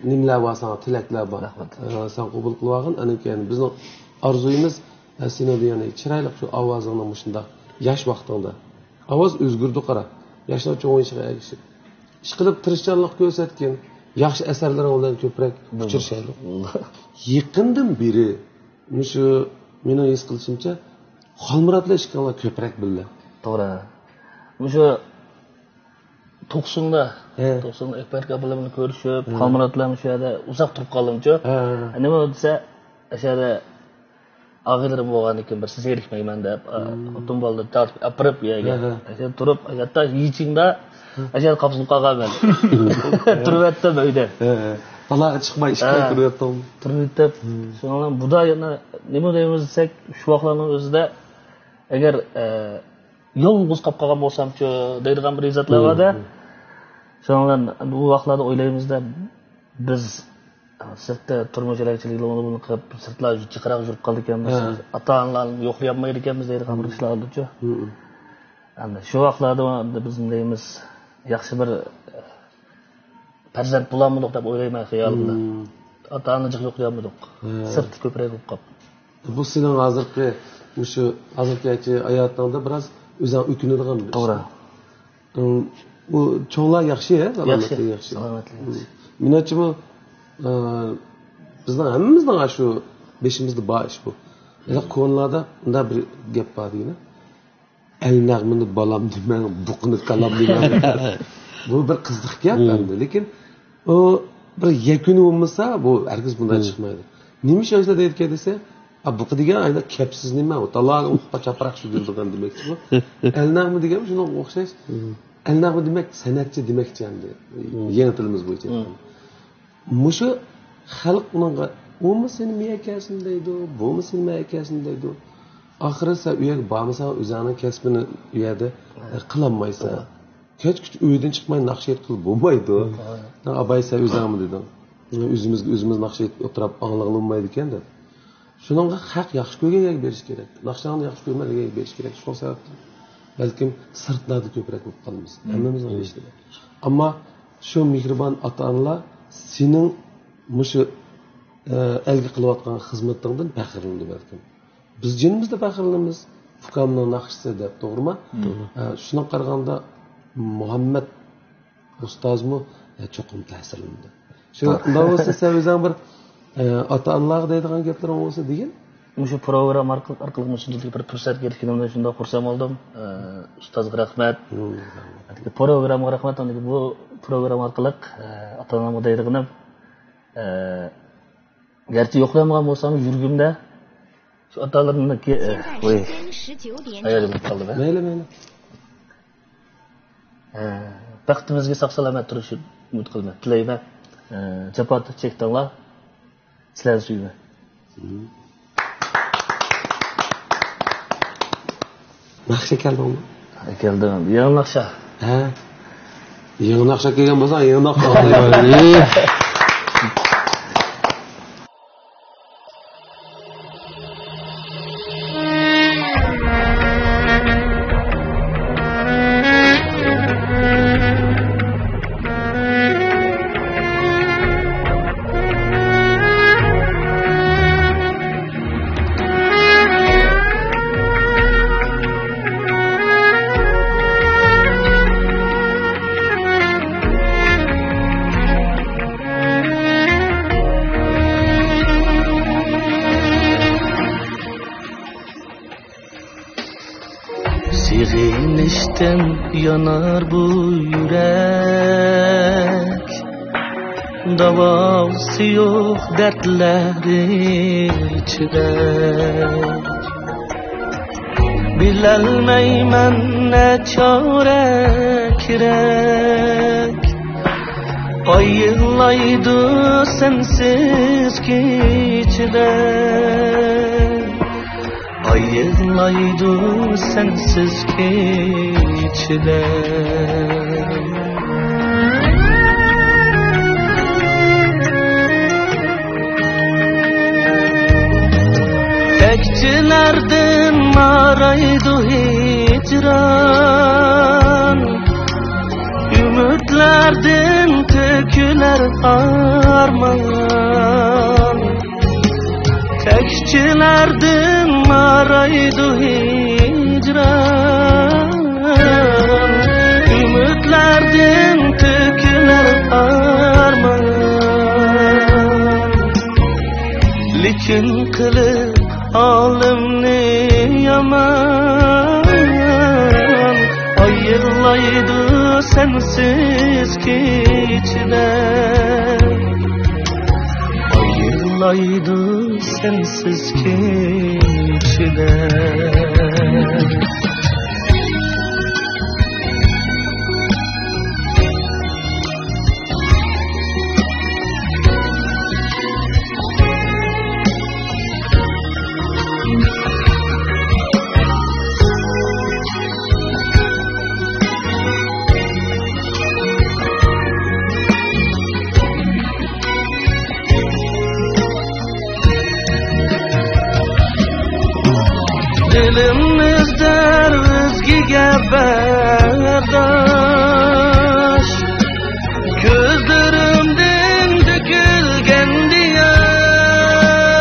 نېمىلەر بار ساڭا، تىلەكلەر بار. رەھمەت. ئا، سەن قوبۇل قىلىۋالغىن. ئاندىن كېيىن بىزنىڭ ئارزۇيىمىز، ئا، سېنىڭ دېگەن چىرايلىق شۇ ئاۋازىڭنى مۇشۇنداق ياش ۋاقتىڭدا ئاۋاز ئۆزگىرىدۇ، قارا. ياشنىڭ چوڭىيىشىغا ئەگىشىپ. ئىشقىلىپ، تىرىشچانلىق كۆرسەتكىن. ياخشى ئەسەرلىرىڭ بىلەن كۆپرەك ئۇچرىشايلى. يېقىندىن بېرى، مۇشۇ مېنىڭ ھېس قىلىشىمچە، خالمۇرات بىلەن ئىككىڭلار كۆپرەك بىللە. توغرا. مۇشۇ توقساندا، ھە. توقساندا ئەكبەر ئاكا بىلەن كۆرۈشۈپ، ھە. خالمۇرات بىلەن مۇشۇ يەردە ئۇزاق تۇرۇپ قالدىمچۇ. ھە. نېمە دېسە، ئاشۇ يەردە ئاغىنىلىرىم بولغاندىكىن بىر سىزغا ئېرىشمەيمەن دەپ، ئا، خوتۇن بالىنى تارتىپ ئاپىرىپ يەرگە. ھە، ھە. ئاشۇ يەردە تۇرۇپ، ھەتتا يىچىڭدا ئاشۇ يەردە قاپسىلىپ قالغان مەن. تۇرۇۋەتتىم ئۆيدە. ھە، ھە. تالاغا چىقماي ئىشىكتە تۇرۇۋەتتىڭ. تۇرۇۋېتىپ، شۇنىڭ بىلەن بۇدا يەنە نېمە دەيمىز دېسەك، شۇ ۋاقىتلارنىڭ ئۆزىدە ئەگەر، ئە، يالغۇز قاپ قالغان بولسامچۇ دەيدىغان بىر ئىززەتلەر بار-دە. شۇنىڭ بىلەن ئۇ ۋاقىتلاردا ئويلايمىز-دە، بىز سىرتتا تۇرمۇش ھالاكچىلىكى بىلەن قىلىپ، سىرتلار جىقراق يۈرۈپ قالىدىكەنمىز. ھە. ئاتا-ئانىلارنى يوقلىيالمايدىكەنمىز دەيدىغان بىر ئىشلار بولىدۇچۇ. ئەمدى شۇ ۋاقىتلاردا بىز دەيمىز، ياخشى بىر پەرزەنت بولالمىدۇق دەپ ئويلايمەن خىيالىمدا. ئاتا-ئانا جىق يوقلىيالمىدۇق. ھە. سىرتتا كۆپرەك بولۇپ قاپتۇ. بۇ سېنىڭ ھازىرقى، مۇشۇ ھازىرقى ھاياتىڭدا بىراز ئۆزۈڭ ئۆكۈنىدىغان بىر ئىش. توغرا. ئۇم، بۇ چوڭلار ياخشى، ھە؟ ياخشى. سالامەتلىك ياخشى. سالامەتلىك ياخشى. مېنىڭچە بۇ، ئە، بىزنىڭ ھەممىمىزنىڭ شۇ بېشىمىزدا بار ئىش بۇ. ھېلىقى كونىلاردا مۇنداق بىر گەپ بار دېگىنە. ئەل نەغمىنى بالام دېمەڭ، بۇقىنى كالام دېمەڭ. بۇ بىر قىزىق گەپ ئەمدى. لېكىن ئۇ بىر يەكۈنى بولمىسا، بۇ ھەرگىز بۇنداق چىقمايدۇ. نېمە ئىش ئاشۇنداق دەيدىكەن دېسە، ئا، بۇقا دېگەن ئايدا كەپسىز نېمە، ئۇ تالاغا ئۇقۇپقا چاپراق سۈزۈلىدىغان دېمەكچى بۇ. ئەل نەغمە دېگەن شۇنىڭغا ئوخشاش. ئەل نەغمە دېمەك سەنئەتچى دېمەكچى ئەمدى. يېڭى تىلىمىز بويىچە ئېيتقاندا. مۇشۇ خەلق ئۇنىڭغا، ئۇمۇ سېنى مەيەكەسىن دەيدۇ، بۇمۇ سېنى مەيەكەسىن دەيدۇ. ئاخىرى سەن ئۇ يەرگە بارمىساڭ، ئۆزۈڭنىڭ كەسپىنى ئۇ يەردە، ئە، قىلالمايسەن. كەچ-كۈچ ئۆيدىن چىقماي ناخشا ئېيتقىلى بولمايدۇ. ئاي، سەن ئۆزۈڭمۇ دېدىڭ. ئۆزىمىزگە ئۆزىمىز ناخشا ئېيتىپ ئولتۇرۇپ ئاڭلىغىلى بولمايدىكەن دەپ. شۇنىڭغا خەق ياخشى كۆرگەن يەرگە بېرىش كېرەك. ناخشاڭنى ياخشى كۆرمەيدىغان يەرگە بېرىش كېرەك. شۇ سەۋەبتىن بەلكىم سىرتلاردا كۆپرەك بولۇپ قالىمىز. ھەممىمىزنىڭ بېشىدا. ئەمما شۇ مېھرىبان ئاتا-ئانىلار سېنىڭ مۇشۇ، ئە، ئەلگە قىلىۋاتقان خىزمىتىڭدىن پەخىرلىنىدۇ بەلكىم. بىز جېنىمىزدا پەخىرلىنىمىز. ئۇكامنىڭ ناخشىسى دەپ، توغرىمۇ؟ ئە، شۇنىڭغا قارىغاندا مۇھەممەد ئۇستازمۇ، ئە، چوقۇم تەسىرلىنىدۇ. شۇ، ئۇنداق بولسا سەن ئۆزۈڭ بىر، ئە، ئاتا-ئانىلارغا دەيدىغان گەپلىرىڭ بولسا دېگىن. مۇشۇ پروگرامما ئارقىلىق، ئارقىلىق مۇشۇنداق بىر پۇرسەت كەلگىنىمدىن شۇنداق خۇرسەن بولدۇم. ئە، ئۇستازغا رەھمەت. ئەتىكى پروگراممىغا رەھمەت. ئەتىكى بۇ پروگرامما ئارقىلىق، ئە، ئاتا-ئانامغا دەيدىغىنىم، ئە، گەرچە يوقلىيالمىغان بولسام، يۈرىكىمدە شۇ ئاتالىرىمنىڭكى، ئە، ۋاي، ھايالىم قالدى. مەيلى، مەيلى. ئە، بەختىمىزگە ساق-سالامەت تۇرۇشىنى ئۈمىد قىلىمەن، تىلەيمەن. ئە، جاپا چەكتىڭلار. سىلەرنى سۆيىمەن. ناخشا كەلدىڭمۇ؟ كەلدىم. يېڭى ناخشا. ھە. يېڭى ناخشا كەلگەن بولسا، يېڭى ناخشا. سېغىنىشتىن يانار بۇ يۈرەك، داۋاسى يوق دەردلەر ئىچىدە. بىلەلمەيمەن نەچارە كېرەك، ئاي يىغلايدۇ سەنسىز كېچىدە. ئاي يىغلايدۇ سەنسىز كېچىدە. تەكچىلەردىن مارايدۇ ھىجران، ئۈمىدلەردىن تۆكۈلەر ئارمان. تەكچىلەردىن مارايدۇ ھىجران، ئۈمىدلەردىن تۆكۈلەر ئارمان. لېكىن قىلىپ ئالىمنى يامان، ئاي يىغلايدۇ سەنسىز كېچىدە. ئاي يىغلايدۇ سەنسىز كېچىدە. دىلىم ئىزدەر ئۆزگىگە بەرداش، كۆزلىرىمدىن تۆكۈلگەندە ياش.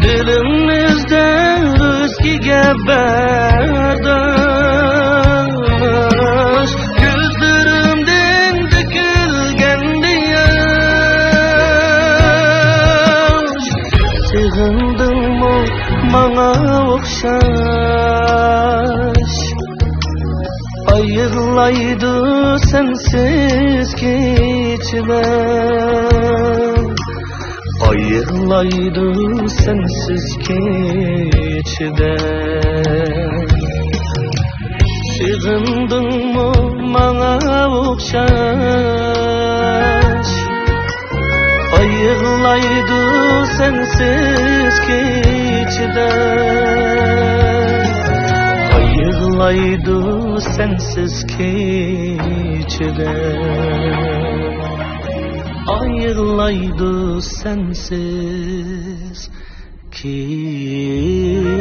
دىلىم ئىزدەر ئۆزگىگە بەرداش، كۆزلىرىمدىن تۆكۈلگەندە ياش. سېغىندىڭمۇ ماڭا ئوخشاش؟ ئاي يىغلايدۇ سەنسىز كېچىدە. ئاي يىغلايدۇ سەنسىز كېچىدە. سېغىندىڭمۇ ماڭا ئوخشاش؟ ئاي يىغلايدۇ سەنسىز كېچىدە. ئاي يىغلايدۇ سەنسىز كېچىدە. ئاي يىغلايدۇ سەنسىز كېچىدە.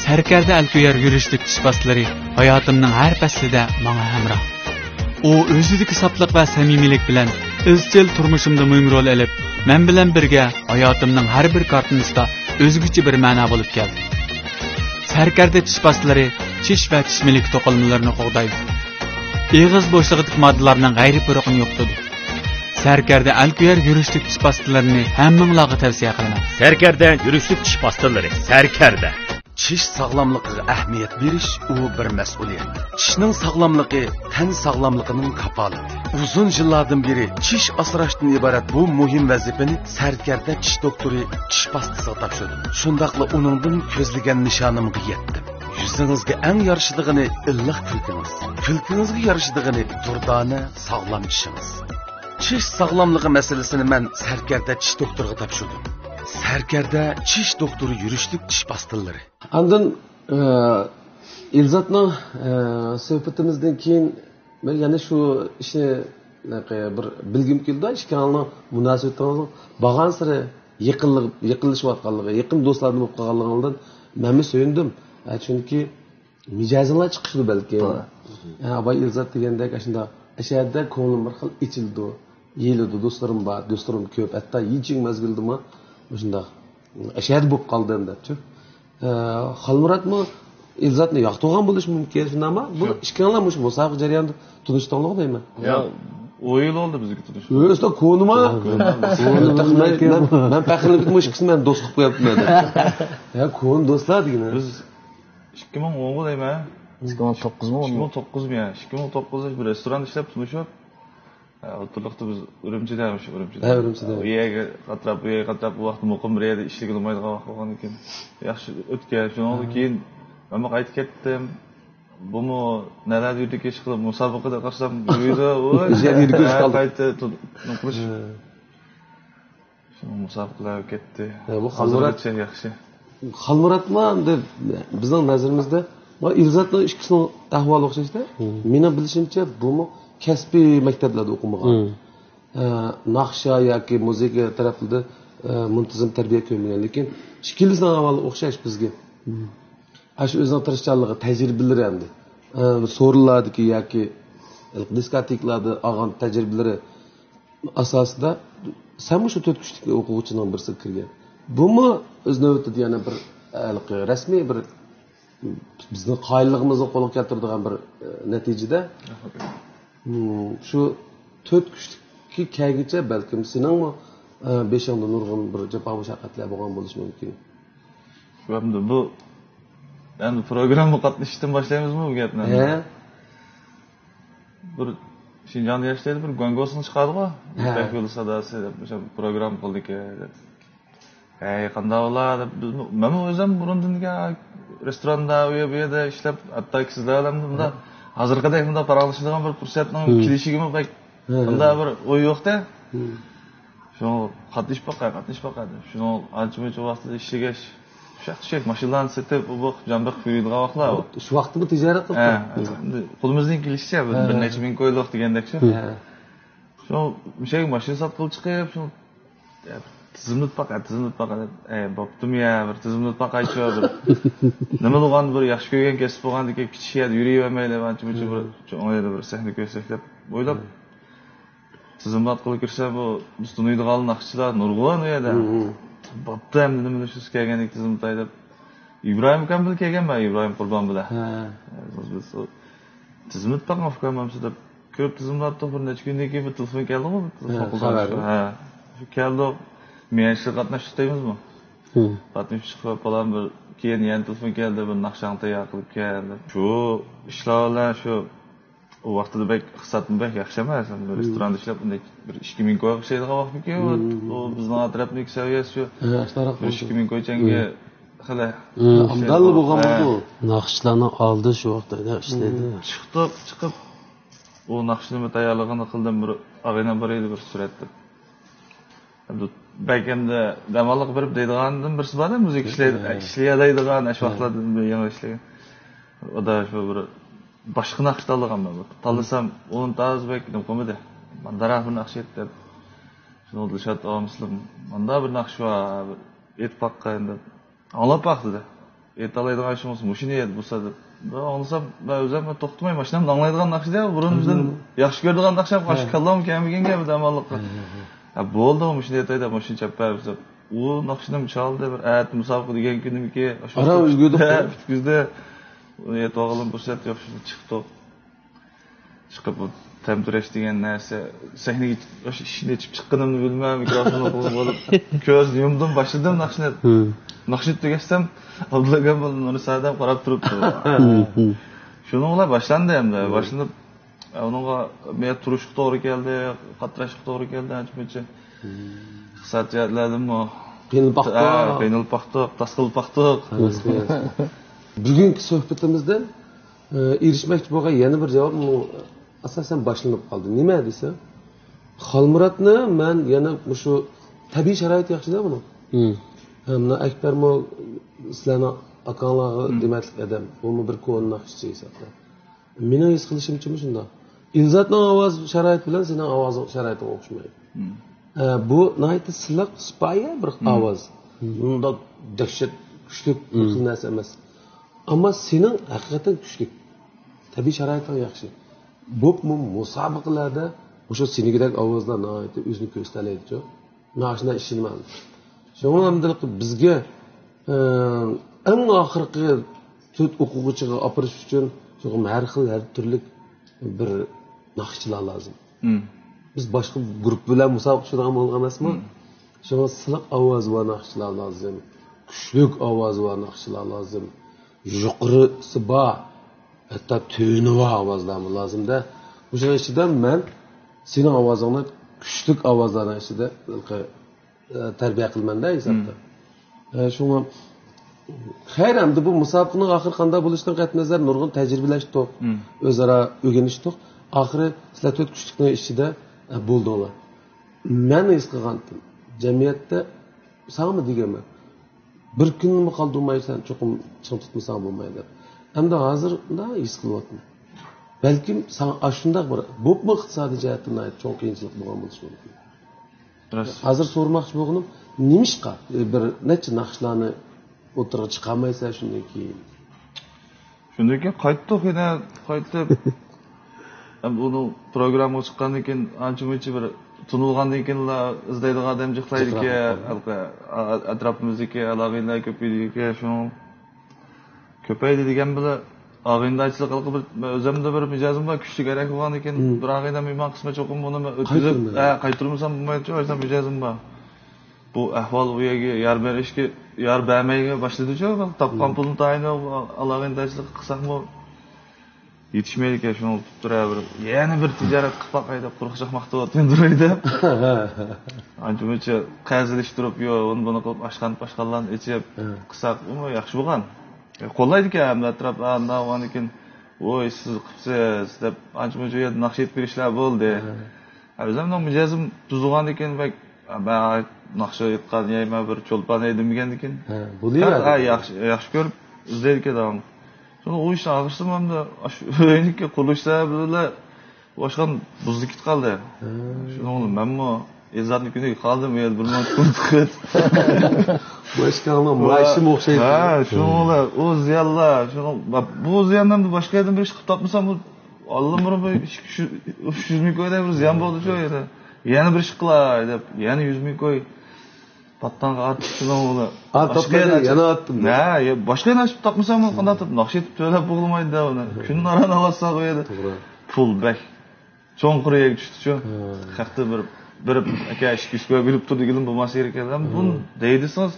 سەركەردە ئەلكۆيەر يۈرۈشلۈك چىش باستىلىرى ھاياتىمنىڭ ھەر پەسلىدە ماڭا ھەمراھ. ئۇ ئۆزىدىكى ساپلىق ۋە سەمىمىيلىك بىلەن ئىزچىل تۇرمۇشۇمدا مۇھىم رول ئېلىپ، مەن بىلەن بىرگە ھاياتىمنىڭ ھەر بىر كارتىنىسىدا ئۆزگىچە بىر مەنا بولۇپ كەلدى. سەركەردە چىش باستىلىرى چىش ۋە چىش مىلىكى توقۇلمىلىرىنى قوغدايدۇ. ئېغىز بوشلۇقىدىكى ماددىلارنىڭ غەيرىي پۇرىقىنى يوقىتىدۇ. سەركەردە ئەلكۆيەر يۈرۈشلۈك چىش باستىلىرىنى ھەممىڭلارغا تەۋسىيە قىلىمەن. سەركەردە يۈرۈشلۈك چىش باستىلىرى. سەركەردە. چىش ساغلاملىقىغا ئەھمىيەت بېرىش، ئۇ بىر مەسئۇلىيەت. چىشنىڭ ساغلاملىقى تەن ساغلاملىقىنىڭ كاپالىتى. ئۇزۇن يىللاردىن بېرى چىش ئاسراشتىن ئىبارەت بۇ مۇھىم ۋەزىپىنى سەركەردە چىش دوختۇرى چىش پاستىسىغا تاپشۇردۇم. شۇنداقلا ئۇنىڭدىن كۆزلىگەن نىشانىمغا يەتتىم. يۈزىڭىزگە ئەڭ يارىشىدىغىنى ئىللىق كۈلكىڭىز. كۈلكىڭىزگە يارىشىدىغىنى دۇردانە، ساغلام چىشىڭىز. چىش ساغلاملىقى مەسىلىسىنى مەن سەركەردە چىش دوختۇرىغا تاپشۇردۇم. سەركەردە چىش دوختۇرى يۈرۈشلۈك چىش پاستىلىرى. ئاندىن، ئە، ئىلزاتنىڭ، ئە، سۆھبىتىمىزدىن كېيىن مەن يەنە شۇ ئىشنى، ئە، بىر بىلگۈم كېلىدۇ. ئىككىڭلارنىڭ مۇناسىۋىتىڭىزنىڭ بارغانسېرى يېقىنلىق-، يېقىنلىشىۋاتقانلىقى، يېقىن دوستلاردىن بولۇپ قالغانلىقىڭىزدىن مەنمۇ سۆيۈندۈم. ئە، چۈنكى مىجەزىڭلار چىقىشىدۇ بەلكىم. توغرا. ئە، ئاباي ئىلزات دېگەندەك ئاشۇنداق ئەشەدە كۆڭلۈم بىر خىل ئېچىلىدۇ، يېيىلىدۇ، دوستلىرىم بار، دوستلىرىم كۆپ، ھەتتا يېچىڭ مەزگىلدىمۇ مۇشۇنداق ئەشەدە بولۇپ قالدىم دەپچۇ. ئە، خالمۇراتمۇ ئىلزاتنى ياقتۇرغان بولۇشى مۇمكىن، شۇنداقمۇ؟ بۇ شۇ. ئىككىڭلار مۇشۇ مۇسابىقە جەريانىدا تونۇشتۇڭلارغۇ دەيمەن. يا، ئون يىل بولدى بىزگە تونۇشۇپ. ئۆزى كونىما؟ كونا. كونا مەن، مەن، مەن پەخىرلىنىپ كېتىمەن، ئىككىسىنى مەن دوست قىلىپ قويۇپتىمەن. يا، كونا دوستلار دېگىنى. بىز ئىككى مىڭ ئونغۇ دەيمەن. ئىككى مىڭ توققۇزمۇ؟ ئىككى مىڭ توققۇزمۇ يا؟ ئىككى مىڭ توققۇزدا بىر رېستوراندا ئىشلەپ تونۇشۇپ، ئوتتۇرىلىقتا بىز ئۈرۈمچىدە، مۇشۇ ئۈرۈمچىدە. ھە، ئۈرۈمچىدە. ئۇ يەرگە قاتراپ، بۇ يەرگە قاتراپ، بۇ ۋاقىتتا مۇقىم بىر يەردە ئىشلىگىلى بولمايدىغان ۋاقىت بولغاندىكىن، ياخشى ئۆتكەن. شۇنىڭدىن كېيىن مەنمۇ قايتىپ كەتتىم. بۇمۇ نەلەردە يۈرىدىكى ئىش قىلىپ، مۇسابىقىدە قارىسام، يۈرىدۇ. ئۇ يەردە يۈرىدىكى ئىش قالدى. قايتا نېمە قىلىش. ھە. شۇ مۇسابىقىلەرگە كەتتى. ھە، بۇ خالمۇرات. ھازىرغىچە ياخشى. خالمۇراتمۇ ئەمدى بىزنىڭ نەزىرىمىزدە، مانا ئىلزاتنىڭ ئىككىسىنىڭ ئەھۋالى ئوخشاش-دە. مم. مېنىڭ بىلىشىمچە، بۇمۇ كەسپىي مەكتەپلەردە ئوقۇمىغان. مم. ئە، ناخشا ياكى مۇزىكا تەرەپلىرىدە، ئە، مۇنتىزىم تەربىيە كۆرمىگەن. لېكىن ئىككىلىسىنىڭ ئەھۋالى ئوخشاش بىزگە. مم. ئاشۇ ئۆزىنىڭ تىرىشچانلىقى، تەجرىبىلىرى ئەمدى. ئە، سورۇنلاردىكى ياكى دىسكوتېكىلاردا ئالغان تەجرىبىلىرى ئاساسىدا سەنمۇ شۇ تۆت كۈچلۈك ئوقۇغۇچىنىڭ بىرسىگە كىرگەن. بۇمۇ ئۆز نۆۋىتىدە يەنە بىر، ھېلىقى رەسمىي بىر بىزنىڭ قايىللىقىمىزنى قولغا كەلتۈرىدىغان بىر، ئە، نەتىجىدە. مم، شۇ تۆت كۈچلۈككە كەلگۈچە بەلكىم سېنىڭمۇ، ئە، بېشىڭدا نۇرغۇن بىر جاپا مۇشەققەتلەر بولغان بولۇشى مۇمكىن. شۇ ئەمدى بۇ، ئەمدى پروگرامما قاتنىشىشتىن باشلايمىزمۇ بۇ گەپنى؟ ھە. بىر شىنجاڭدا ياشايدۇ، بىر گۇاڭگوسىنى چىقاردىغۇ. ھە. يىپەك يولى ساداسى دەپ، مۇشۇ پروگرامما قىلدىكەن دەپ. ھەي، قانداق بولا دەپ، بىز، مەنمۇ ئۆزۈم بۇرۇندىن رېستوراندا، ئۇ يەر، بۇ يەردە ئىشلەپ، ھەتتا سىزلەر بىلەن مۇنداق ھە. ھازىرقىدەك مۇنداق پاراڭلىشىدىغان بىر پۇرسەتنىڭ ھە. كېلىشىگىمۇ بەك ھە، ھە. مۇنداق بىر ئوي يوقتى. ھە. شۇڭا قاتنىشىپ باقاي، قاتنىشىپ باقاي دەپ. شۇنىڭ ئانچە مۇنچە ۋاقتىدا ئىشلىگەچ، ئۇششاق-چۈششەك ماشىنىلارنى سېتىپ، ئۇ بۇ جان بېقىپ يۈرىدىغان ۋاقىتلار. شۇ ۋاقىتتىمۇ تىجارەت قىلىپ ھە، تۇرۇپتۇ. قولىمىزدىن كېلىشىچە بىر، ھە، بىر ھە. نەچچە مىڭ كويلۇق دېگەندەكچۇ. ھە. شۇ مۇشۇ يەرگە ماشىنا ساتقىلى چىقىپ، شۇ تىزىملىتىپ باقاي، تىزىملىتىپ باقاي دەپ. ئەي، بوپتۇمۇ يا، بىر تىزىملىتىپ باقايچۇ، بىر. نېمە بولغان، بىر ياخشى كۆرگەن كەسىپ بولغاندىكىن، كىچىك يەردە يۈرۈۋەرمەيلى، ئانچە مۇنچە بىر، چوڭ يەردە بىر سەھنە كۆرسەك دەپ ئويلاپ، تىزىملاتقىلى كىرسە، بۇ بىز تونۇيدىغان ناخشىچىلار نۇرغۇن ئۇ يەردە. بوپتۇ، ئەمدى نېمىنى شۇ كەلگەندىكىن تىزىملىتاي دەپ. ئىبراھىم ئاكام بىلەن كەلگەنمەن، ئىبراھىم قۇربان بىلەن. ھە. بىز، بىز تىزىملىتىپ باقمىغان ئۇكام ئەمسە دەپ كۆرۈپ تىزىملاتتۇق. بىر نەچچە كۈندىن كېيىن بىر تېلېفون كەلدىغۇ، بىر تېلېفون ھە، قىلغان خەۋەر. شۇ. ھە. شۇ كەلدۇق. مېيەنچىلىك قاتناشتۇق دەيمىزمۇ؟ ھە. قاتنىشىپ چىقىپ، پالان بىر، كېيىن يەنە تېلېفون كەلدى، بىر ناخشاڭ تەييار قىلىپ كەل دەپ. شۇ ئىشلار بىلەن شۇ ئۇ ۋاقتىدا بەك ئىقتىسادمۇ بەك ياخشى ئەمەس. مم. رېستوراندا ئىشلەپ، بۇنداق بىر ئىككى مىڭ كويغا ئىشلەيدىغان ۋاقىت ئىكەن. مم. ئۇ بىزنىڭ ئەتراپنىڭ سەۋىيەسى شۇ ھە، شۇنداق بىر ئىككى مىڭ كوي چەڭگە مم. خېلى مم. ئامدانلا بولغان ھە. بولىدۇ. ناخشىچىلارنىڭ ئالدى شۇ ۋاقىتتا ئىشلەيدۇ. مم. چىقتۇق، چىقىپ، ئۇ ناخشىنى تەييارلىغىنى قىلدىم، بىر ئاغىنەم بار ئىدى، بىر سۈرەتتە. بەك ئەمدى دەماللىق بېرىپ دەيدىغاندىن بىرسى بار-دە، مۇزىكا ئىشلەي-، ھە. ئىشلىيەلەيدىغان، ئاشۇ ھە. ۋاقىتلاردا بىر يېڭى ئىشلىگەن. ئۇدا شۇ بىر باشقا ناخشا تاللىغان مەن. تاللىسام، ئۇنى تازا بەك نېمە قىلمىدى. مانداراق بىر ناخشا ئېيت دەپ. شۇنىڭ دىلشات ئاغامىسلىق، مانداق بىر ناخشا بار، بىر ئېيتىپ باققىن دەپ. ئاڭلاپ باق دېدى. ئېيتالايدىغان ئىشىڭ بولسا، مۇشۇنى ئېيت بولسا دەپ. مەن ئاڭلىسام، مەن ئۆزۈم توختىماي ماشىنامدا ئاڭلايدىغان ناخشا دە، بۇرۇندىن مم. ياخشى كۆرىدىغان ناخشا، ھە. كاللامغا كەلمىگەن گەپ دەماللىققا. ھە، ھە، ھە. ھە، بولدى، مۇشۇنى ئېيتاي دەپ ماشىنا چەپپەر دېسەم، ئۇ ناخشىنىمۇ چالدى، بىر ئەتە مۇسابىقە دېگەن كۈنىمىكى، ئاشۇ ئاران ئۆزگەردۇق. ھە، پۈتكۈزدى. ئۇنى ئېيتىۋالغىلى پۇرسەت يوق، شۇنداق چىقتۇق. چىقىپ، بۇ تەمتىرەش دېگەن نەرسە، سەھنىگە ئاشۇ ئىشىكنى ئېچىپ چىققىنىمنى بىلمەي، مىكروفوننى قولۇمغا ئاپلا، كۆزنى يۇمدۇم، باشلىدىم ناخشىنى. ناخشىنى تۈگەتسەم، ئابدۇللا ئاكام بىلەن نۇرنىسا ھەدەم قاراپ تۇرۇپتۇ. شۇنىڭ بىلەن باشلاندى ئەمدى. باشلىنىپ، ئۇنىڭغا مەن تۇرۇشقا توغرا كەلدى، قاتراشقا توغرا كەلدى، ئانچە-مۇنچە ئىقتىساد جەھەتلەردىنمۇ قىينىلىپ باقتۇق. ھە، قىينىلىپ باقتۇق، تاس قىلىپ باقتۇق. بۈگۈنكى سۆھبىتىمىزدە ئېرىشمەكچى بولغان يەنە بىر جاۋاب، ئاساسەن باشلىنىپ قالدى. نېمە دېسە، خالمۇراتنى مەن يەنە مۇشۇ تەبىئىي شارائىتى ياخشىدا بۇنىڭ. ھەم مانا ئەكبەرمۇ سىلەرنىڭ ئاكاڭلارغا دېمەتلىك ئادەم. بۇمۇ بىر كونا ناخشىچى ھېسابتا. مېنىڭ ھېس قىلىشىمچىمۇ شۇنداق. ئىلزاتنىڭ ئاۋاز شارائىتى بىلەن سېنىڭ ئاۋازىڭ شارائىتىڭ ئوخشىمايدۇ. ئە، بۇ ناھايىتى سىلىق، سىپايە بىر ئاۋاز. مۇنداق دەھشەت كۈچلۈك بىر خىل نەرسە ئەمەس. ئەمما سېنىڭ ھەقىقەتەن كۈچلۈك. تەبىئىي شارائىتىڭ ياخشى. بولۇپمۇ مۇسابىقىلەردە مۇشۇ سېنىڭكىدەك ئاۋازلار ناھايىتى ئۆزىنى كۆرسىتەلەيدىچۇ. مانا شۇنداق ئىشىنىمەن. شۇڭا ئەمدى بىزگە، ئە، ئەڭ ئاخىرقى تۆت ئوقۇغۇچىغا ئاپىرىش ئۈچۈن چوقۇم ھەر خىل، ھەر تۈرلۈك بىر ناخشىچىلار لازىم. بىز باشقا گۇرۇپپا بىلەن مۇسابىقە چۈشىدىغان بولغان ئەمەسمۇ؟ شۇڭا سىلىق ئاۋازى بار ناخشىچىلار لازىم، كۈچلۈك ئاۋازى بار ناخشىچىلار لازىم، يۇقىرىسى بار، ھەتتا تۆۋىنى بار ئاۋازلارمۇ لازىمدە. مۇشۇنىڭ ئىچىدە مەن سېنىڭ ئاۋازىڭنى كۈچلۈك ئاۋازلارنىڭ ئىچىدە، ئە، تەربىيە قىلىمەن-دە ھېسابتا. ئە، شۇڭا خەير، ئەمدى بۇ مۇسابىقىنىڭ ئاخىرى قانداق بولۇشىدىن قەتئىينەزەر، نۇرغۇن تەجرىبىلەشتۇق، ئۆزئارا ئۆگىنىشتۇق. ئاخىرى سىلەر تۆت كۈچلۈكنىڭ ئىچىدە، ئە، بولدۇڭلار. مەن ھېس قىلغانتىم، جەمئىيەتتە ساڭىمۇ دېگەنمەن، بىر كۈننىمۇ قالدۇرمايسەن، چوقۇم چىڭ تۇتمىساڭ بولمايدۇ دەپ. ئەمدى ھازىر مۇنداق ھېس قىلىۋاتىمەن. بەلكىم ساڭا ئاشۇنداق بىر، بولۇپمۇ ئىقتىسادىي جەھەتتىن ناھايىتى چوڭ قىيىنچىلىق بولغان بولۇشى مۇمكىن. راست. ھازىر سورىماقچى بولغىنىم، نېمىشقا بىر نەچچە ناخشىلارنى ئوتتۇرىغا چىقارمايسەن شۇندىن كېيىن؟ شۇندىن كېيىن قايتتۇق يەنە، قايتىپ. ئەمدى ئۇنىڭ پروگراممىغا چىققاندىن كېيىن، ئانچە مۇنچە بىر تونۇلغاندىن كېيىنلا ئىزدەيدىغان ئادەم جىقلايدىكەن، جىقلاپ قالىدۇ. ئەتراپىمىزدىكى ئالاقىدارلار كۆپىيىدىكەن، شۇنىڭ كۆپەيدى دېگەن بىلەن، ئاغىنىدارچىلىق قىلىپ، ئۆزۈمدە بىر مىجەزىم بار، كۈچلۈك ھەرەك بولغاندىن كېيىن، بىر ئاغىنەم مېھمان قىلسا چوقۇم بۇنى ئۆتكۈزۈپ، قايتۇرمىسام. ھە، قايتۇرمىسام بولمايدۇ، ئاشۇنداق مىجەزىم بار. بۇ ئەھۋال ئۇ يەرگە يار بېرىشكە، يار بەرمەيگە باشلىدىچۇ، تاپقان پۇلنى تايىنى ئالاقىدارچىلىق قىلساقمۇ يېتىشمەيدىكەن، شۇنىڭ تۇتۇپ تۇرۇۋېرىپ، يەنە بىر تىجارەت قىلىپ باقاي دەپ، قۇرۇق چاقماقتا ئولتۇرۇپ تۇراي دەپ. ئانچە مۇنچە قەرز ئېلىشتۇرۇپ، يو، ئۇنى بۇنى قىلىپ، ئاشخانا، ئاشخانىلارنى ئېچىپ قىلساق، ئۇمۇ ياخشى بولغان. قوللايدىكەن، ھەمدە ئەتراپ، ئا، ئۇنداق بولغاندىكىن، ۋوي، سىز قىپسىز دەپ، ئانچە مۇنچە يەردە ناخشا ئېيتىپ بېرىشلەر بولدى. ھە. ئۆزۈمنىڭ مىجەزىم بۇزۇلغاندىكىن، بەك، مەن ناخشا ئېيتقان يايما بىر چولپان ئىدىم دېگەندىكىن. ھە، بولۇۋەردى. ھە، ياخشى، ياخشى كۆرۈپ ئىزدەيدىكەن داۋاملىق. شۇڭا ئۇ ئىشنى ئاخىرسىمۇ ئەمدى ئاشۇ ئۆينىڭكى قۇرۇلۇش سەۋەبى بىلەن ئاشخانا بۇزۇلۇپ كېتىپ قالدى. ھە. شۇنىڭ بىلەن مەنمۇ ئىززەتنىڭ كۈنىگە قالدىم، ئۇ يەردە بىر مىڭ پۇل تىقىپ. بۇ ئىشكاڭنىڭ مائىشىمۇ ئوخشايدۇ. ھە، شۇنىڭ بىلەن ئۇ زىيانلار، شۇنىڭ، بۇ زىياننى ئەمدى باشقا يەردىن بىر ئىش قىلىپ تاپمىسام، بۇ ئاللىبۇرۇن بىر ئىككى يۈز، ئۈچ يۈز مىڭ كويدەك بىر زىيان بولدىچۇ ئۇ يەردە. يەنە بىر ئىش قىلاي دەپ، يەنە يۈز مىڭ كوي. پاتتانغا ئارتىپ شۇنىڭ بىلەن. ئا، باشقا تاپمىدى، يەردە يەنە ئارتتىم. ھە، يا، باشقا يەردە ئىش تاپمىسام، قانداق تۇرۇپ ناخشا ئېيتىپ تۆلەپ بولمايدۇ ئۇنى. كۈن ئاران ئالساق ئۇ يەردە. توغرا. پۇل بەك چوڭقۇر يەرگە چۈشتىچۇ. ھە. خەقتە بىر، بېرىپ، ئاكا، ئىككى يۈز كوي بېرىپ تۇر دېگىلىمۇ بولماسا كېرەك ئىكەن. بۇنى دەيدىسىڭىز،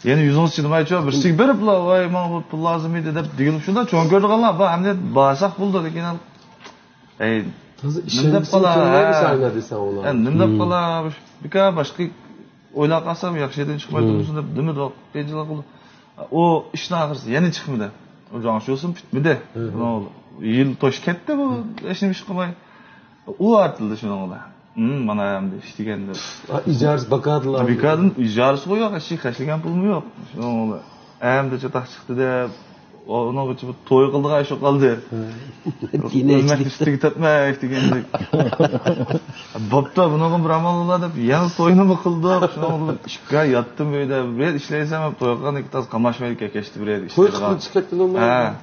يەنە يۈزىڭىز چىدىمايچۇ، بىرسىگە بېرىپلا، ۋاي، ماڭا بۇ پۇل لازىم ئىدى دەپ دېگىلى شۇنداق چوڭ كۆرىدىغانلار بار، ئەمدى بارساق بولىدۇ، لېكىن ئەي، تازا نېمە دەپ ئىشەنگۈسى قالا، كەلمەيدۇ ھە. ساڭا دېسەڭ ئۇلار. ئە، نېمە دەپ قالا، بىكار باشقا ئويلاپ قالسام ياخشى يەردىن چىقمايدۇ، شۇنداق نېمە قىيىنچىلىق بولدى. ئۇ ئىشنىڭ ئاخىرسى يەنە چىقمىدى. ئۇ جاڭشۇسىمۇ پۈتمىدى. يىل توشۇپ كەتتى بۇ، ھېچنېمە ئىش قىلماي. ئۇ ئارتىلدى شۇنىڭ بىلەن. ھىم، مانا ئەمدى ئىش دېگەندە. ئىجارىسى بىكاردىلا. بىكاردىن ئىجارىسىغۇ يوق، ھېچ خەجلىگەن پۇلمۇ يوق. شۇنىڭ بىلەن ئەمدى چاتاق چىقتى دەپ، ئۇنىڭغىچە بىر توي قىلىدىغان ئىش قالدى. ئۆلمەك تېگى تەپمەك دېگەندەك. بوپتۇ، بۇنىڭغا بىر ئامال بولا دەپ، يەنە توينىمۇ قىلدۇق. شۇنىڭ بىلەن ئىككى ئاي ياتتىم ئۆيدە. بىر يەردە ئىشلەيسەن، توي قىلغاندىن كېيىن تازا قاملاشمايدىكەن، كەچتە بىر يەردە توي ئىشلەيدىغان. قىلىپ چىقىپ كەتتىلا. ھە.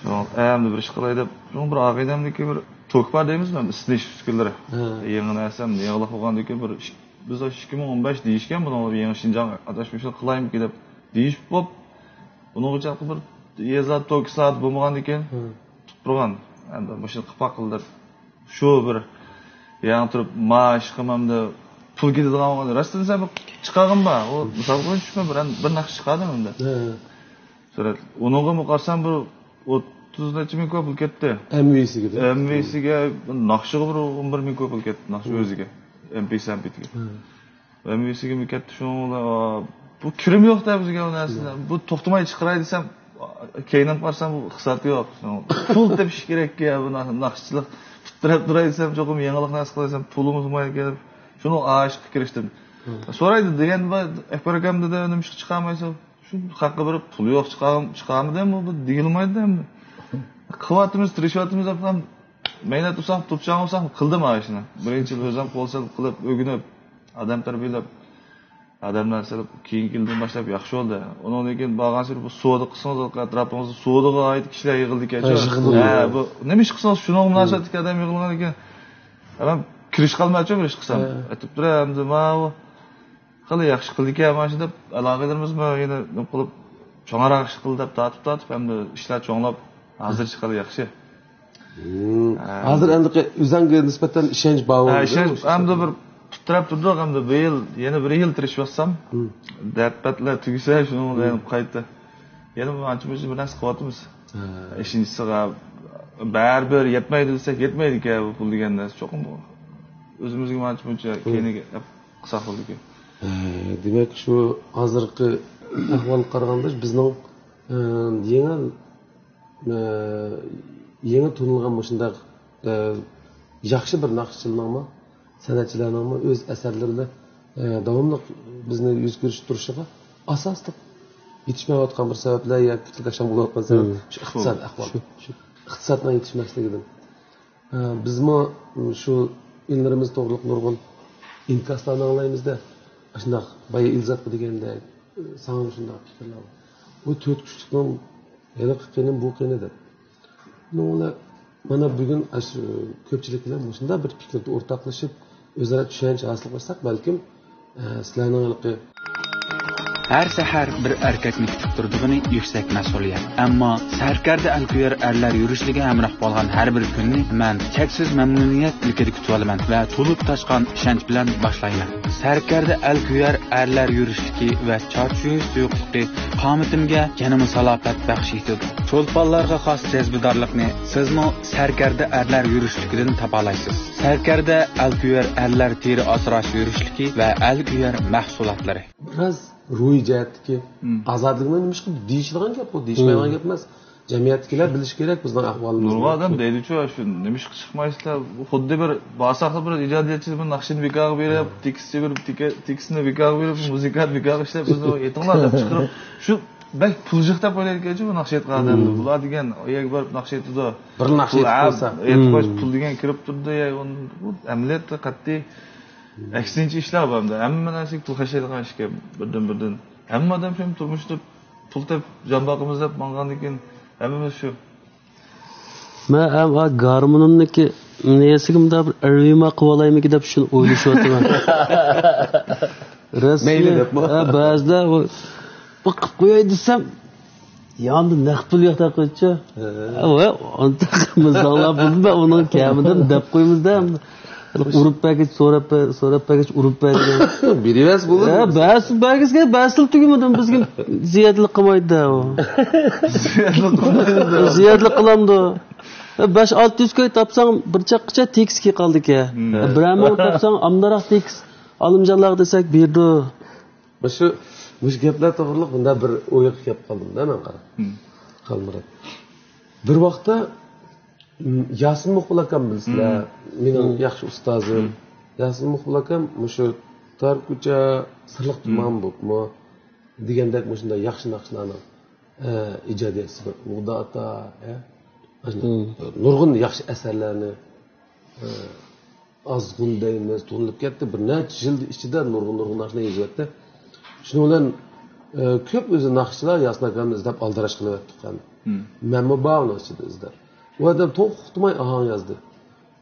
شۇڭا ئەمدى بىر ئىش قىلاي دەپ، شۇڭا بىر ئاغىنەمنىڭكى بىر توكى بار دەيمىزمۇ، ئېمدى ئىسسىنىش ئۈسكۈنىلىرى. ھە. يېڭى نەرسە، ئەمدى يېڭىلىق بولغاندىن كېيىن بىر ئىش، بىز ئاشۇ ئىككى مىڭ ئون بەش دېيىشكەن بۇنىڭغا، يېڭى شىنجاڭ ئاتاشمىشىنى قىلايمىكىن دەپ دېيىشىپ بولۇپ، ئۇنىڭغىچە بىر يېزا توكى سائەت بولمىغاندىن كېيىن ھە. تۇتۇپ تۇرغان. ئەمدى مۇشۇنى قىلىپ باققىلى دەپ، شۇ بىر يەڭ تۇرۇپ، مائاشقا ئەمدى پۇل كېتىدىغان بولغاندا، راستىنى دېسەم، بىر چىقارغۇم بار. ئۇ مىسال بويىچە چۈشمە، بىر، بىر ناخشا چىقاردىم ئەمدى. ھە. سۈرەت. ئۇنىڭغىمۇ قارىسام، بىر ئوتتۇز نەچچە مىڭ كوي پۇل كەتتى. ئەم ۋى سىگە دە؟ ئەم ۋى سىگە ناخشىغا بىر ئون بىر مىڭ كوي پۇل كەتتى، ناخشا ئۆزىگە. ئەم پى سى، ئەم پى تىگە. ھە. ئەم ۋى سىگىمۇ كەتتى، شۇنىڭ بىلەن، ئا، بۇ كىرىم يوق-دە بىزگە ئۇ نەرسىدىن. بۇ توختىماي چىقىراي دېسەم، كەينىڭ قارىسام، بۇ ئىقتىساد يوق. پۇل تېپىش كېرەككەن، بۇ ناخ-، ناخشىچىلىق پىتتىراپ تۇراي دېسەم، چوقۇم يېڭىلىق نەرسە قىلاي دېسەم، پۇلىمۇ بولمايدىكەن. شۇنىڭ ئاشىققا كىرىشتىم. ھە. سورايدۇ دېگەن بار، ئەكبەر ئاكام دېدى، نېمىشقا چىقارمايسەن؟ شۇ خەققە بېرىپ، پۇل يوق، چىقار-، چىقارمىدىم، بۇ، بۇ دېگىلىمايدۇ ئەمدى. قىلىۋاتىمىز، تىرىشىۋاتىمىز دەپ، مەينەت بولساق، توپچان بولساق، قىلدىم ئاشۇنى. بىرىنچى يىل ئۆزۈم قول سېلىپ قىلىپ، ئۆگىنىپ، ئادەم تەربىيەلەپ، ئادەملەر سېلىپ، كېيىنكى يىلدىن باشلاپ ياخشى بولدى. ئۇنىڭدىن كېيىن بارغانسېرى بۇ سودا قىلسىڭىز، ئەتراپىڭىزدا سودىغا ئائىت كىشىلەر يىغىلدىكەن. ھە، يىغىلدى. ھە، بۇ نېمە ئىش قىلسىڭىز، شۇنىڭغا مۇناسىۋەتلىك ئادەم يىغىلغان ئىكەن. ئەمما كىرىشىپ قالمايچۇ بىر ئىش قىلسام. ھە. ئېتىپ تۇرۇپ، ئەمدى ماۋۇ خېلى ياخشى قىلدىكەن مانا شۇ دەپ، ئالاقىلىرىمىزمۇ يەنە نېمە قىلىپ، چوڭراق ئىش قىلدى دەپ تارتىپ، تارتىپ، ئەمدى ئىشلار چوڭلاپ، ھازىرچە خېلى ياخشى. ھىم. ھە. ھازىر ئەمدى قى-، ئۆزۈڭگە نىسبەتەن ئىشەنچ بار ھە، بولدى، ئىشەنچ مۇشۇ ئەمدى بىر پۇت تىرەپ تۇردۇق، ئەمدى بۇ يىل، يەنە بىر يىل تىرىشىۋاتسام، ھىم. دەرپەتلەر تۈگىسە، شۇنىڭ بىلەن ھىم. قايتا. يەنە بىر ئانچە مۇنچە بىر نەرسە قىلىۋاتىمىز. ھە. ئىشىنچىسىغا، بەرىبىر يەتمەيدۇ دېسەك، يەتمەيدىكەن بۇ پۇل دېگەن نەرسە. چوقۇم ئۆزىمىزگە ئانچە مۇنچە ھىم. كەينىگە قىلساق بولىدىكەن. ھە، دېمەك، شۇ ھازىرقى ئەھۋالغا قارىغاندا، بىزنىڭ، ئە، يېڭى، ئە، يېڭى تونۇلغان مۇشۇنداق، ئە، ياخشى بىر ناخشىچىلارنىڭمۇ، سەنئەتچىلەرنىڭمۇ ئۆز ئەسەرلىرىدا، ئە، داۋاملىق بىزنى يۈز كۆرۈشۈپ تۇرۇشىغا ئاساسلىق يېتىشمەيۋاتقان بىر سەۋەبلەر ياكى كىرلىكاشاڭ بولۇۋاتقان سەۋەب مم. شۇ ئىقتىساد ئەھۋالى. شۇ، شۇ. ئىقتىسادنىڭ يېتىشمەسلىكىدىن. ئە، بىزمۇ شۇ ئىللىرىمىز توغرۇلۇق نۇرغۇن ئىنكاسلارنى ئاڭلايمىز-دە، ئاشۇنداق بايا ئىلزاتقا دېگەندەك، ساڭىمۇ شۇنداق پىكىرلەر بار. بۇ تۆت كۈچلۈكنىڭ ھېلىقى قېنى، بۇ قېنى دەپ. شۇنىڭ بىلەن مانا بۈگۈن ئاشۇ كۆپچىلىك بىلەن مۇشۇنداق بىر پىكىردە ئورتاقلىشىپ، ئۆزئارا چۈشەنچە ھاسىل قىلساق، بەلكىم، ئە، سىلەرنىڭ ھېلىقى ھەر سەھەر بىر ئەركەكنى كۈتۈپ تۇرىدىغىنى يۈكسەك مەسئۇلىيەت. ئەمما سەركەردە ئەلكۆيەر ئەرلەر يۈرۈشلۈكى ھەمراھ بولغان ھەر بىر كۈننى مەن چەكسىز مەمنۇنىيەت ئىلكىدە كۈتۈۋالىمەن ۋە تولۇپ تاشقان ئىشەنچ بىلەن باشلايمەن. سەركەردە ئەلكۆيەر ئەرلەر يۈرۈشلۈكى ۋە چارچىيۇش سۇيۇقلۇقى قامىتىمگە يەنىمۇ سالاپەت بەخش ئېتىدۇ. چولپانلارغا خاس جەزبىدارلىقنى سىزمۇ سەركەردە ئەرلەر يۈرۈشلۈكىدىن تاپالايسىز. سەركەردە ئەلكۆيەر ئەرلەر تېرە ئاسراش يۈرۈشلۈكى ۋە ئەلكۆيەر مەھسۇلاتلىرى. بىراز روھىي جەھەتتىكى مم. ئازادلىقنى نېمىشقا دېيىشىدىغان گەپ بۇ، دېيىشمەيدىغان مم. گەپ ئەمەس. جەمئىيەتتىكىلەر بىلىشى كېرەك بىزنىڭ ئەھۋالىمىزنى. نۇرغۇن ئادەم دەيدۇچۇ، شۇ نېمىشقا چىقمايسىلەر؟ خۇددى بىر بارساقلا بىر ئىجادىيەتچى بىر ناخشىنى بىكارغا بېرىپ، تېكىستچى بېرىپ، تېكە-، تېكىستنى بىكارغا بېرىپ، مۇزىكانت بىكارغا ئىشلەپ، بىزنى ئېيتىڭلار دەپ چىقىرىپ، شۇ بەك پۇل جىق دەپ ئويلايدىكەنچۇ بۇ ناخشا ئېيتقان ئادەملەر. مم. بۇلار دېگەن ئۇ يەرگە بارىپ ناخشا ئېيتىدۇ. بىر ناخشا پۇل، ئېيتىپ قويسا. ئېيتىپ قويسا مم. پۇل دېگەن كىرىپ تۇرىدۇ، يا، ئۇن-، بۇ ئەمەلىيەتتە قەتئىي ئەكسىنچە ئىشلار بار ئەمدى. ھەممە نەرسىگە پۇل خەجلەيدىغان ئىشكەن بىردىن-بىردىن. ھەممە ئادەم شۇ تۇرمۇشتا پۇل تېپىپ، جان باقىمىز دەپ ماڭغاندىن كېيىن ھەممىمىز شۇ. مەن ھەم ئا گارمونۇمنىكى نېسىگە مۇنداق بىر ئەرۋىما قىلىۋالايمىكىن دەپ شۇنى ئويلىشىۋاتىمەن. رەسمىي، مەيلى دەپمۇ؟ ھە، بەزىلەر بۇ، بۇ قىلىپ قوياي دېسەم، ياندا نەق پۇل يوق دەپ قويدىچۇ. ھە. ھە، ۋە، ئانتاق مىزاڭلار بولدى، مەن ئۇنىڭ كەمىدىن دەپ قويىمىز-دە. ئۇرۇپ بەرگەچ، سوراپ بەر-، سوراپ بەرگەچ ئۇرۇپ بەر دېگەن. بېرىۋەرسە بولىدۇ. ھە، بەرسە بەرگۈسىگە بەرسىلا تۈگىمىدىم، بىزگە زىيادىلىك قىلمايدۇ-دە ئۇ. زىيادىلىك قىلمايدۇ. زىيادىلىك قىلامدۇ؟ ھە، بەش ئالتە يۈز كوي تاپساڭ، بىر چاققىچە تېكىست كېلىپ قالىدىكەن. ھە. بىرەر مىڭ تاپساڭ، ئامدىراق تېكىست ئالىمجانلارغا دېسەك بېرىدۇ. مۇشۇ، مۇشۇ گەپلەر توغرىلىق مۇنداق بىر ئويغا كېلىپ قالدىم-دە مەن، قارا. ھە. خالمۇرات. بىر ۋاقىتتا، م، ياسىن مۇقبۇل ئاكام بىلىسىلەر، ھە. مېنىڭ ھە. ياخشى ئۇستازىم. ھە. ياسىن مۇقبۇل ئاكام مۇشۇ تار كوچا، سىرلىق ھە. تۇمان بولۇپمۇ دېگەندەك مۇشۇنداق ياخشى ناخشىلارنىڭ، ئە، ئىجادىيەتچىسى بىر ئوغدا ئاتا، ئە، ئاشۇنداق ھە. نۇرغۇن ياخشى ئەسەرلەرنى، ئە، ئازغۇن دەيمىز، تونۇلۇپ كەتتى. بىر نەچچە يىل ئىچىدە نۇرغۇن، نۇرغۇن ناخشىلار يېزىۋەتتى. شۇنىڭ بىلەن، ئە، كۆپ ئۆزى ناخشىچىلار ياسىن ئاكامنى ئىزدەپ ئالدىراش قىلىۋەتتى. ھە. مەنمۇ بار ئۇنىڭ ئىچىدە ئىزدەپ. ئۇ ئادەم توختىماي ئاھاڭ يازدى.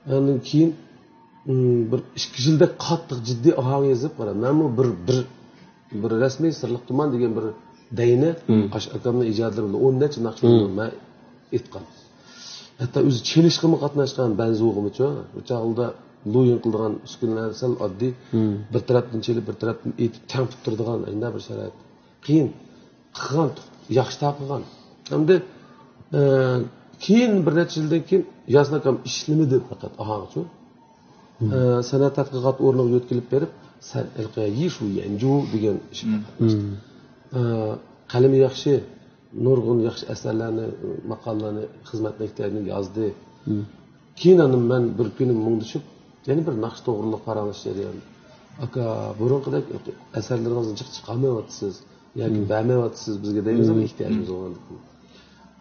ئاندىن كېيىن، ئىم، بىر ئىككى يىلدەك قاتتىق جىددىي ئاھاڭ يېزىپ، قارا، مەنمۇ بىر، بىر، بىر رەسمىي سىرلىق تۇمان دېگەن بىر دەينى، ھە. قاش ئاكامنىڭ ئىجادلىرى بىلەن ئون نەچچە ناخشىنى ھە. مەن ئېيتقان. ھەتتا ئۆزى چېلىشقىمۇ قاتناشقان، بەنزۇغىمۇچۇ. ئۇ چاغلىدا لويىڭ قىلىدىغان ئۈسكۈنىلەر سەل ئاددىي. بىر تەرەپتىن چېلىپ، بىر تەرەپتىن ئېتىپ، تەڭ تۇتتۇرىدىغان ئەنە بىر شارائىت. قىيىن. قىغان، ياخشى تاقىغان. ئەمدى، ئە، كېيىن بىر نەچچە يىلدىن كېيىن ياسىن ئاكام ئىشلىمىدى پەقەت ئاھاڭچۇ. ئە، سەنئەت تەتقىقات ئورنىغا يۆتكىلىپ بېرىپ، سەن ھېلىقى يىشۇ يەنجۇ دېگەن ئىش. ئە، قەلىمى ياخشى، نۇرغۇن ياخشى ئەسەرلەرنى، ماقالىلەرنى خىزمەت مەكتەپنى يازدى. كېيىن ئاندىن مەن بىر كۈنى مۇڭدىشىپ، يەنە بىر ناخشا توغرىلىق پاراڭلىشىش جەريانىدا، «ئاكا، بۇرۇنقىدەك ئەسەرلىرىڭىزنى جىق چىقارمايۋاتىسىز ياكى بەرمەيۋاتىسىز بىزگە» دەيمىز، ئېھتىياجىمىز بولغاندىكىن.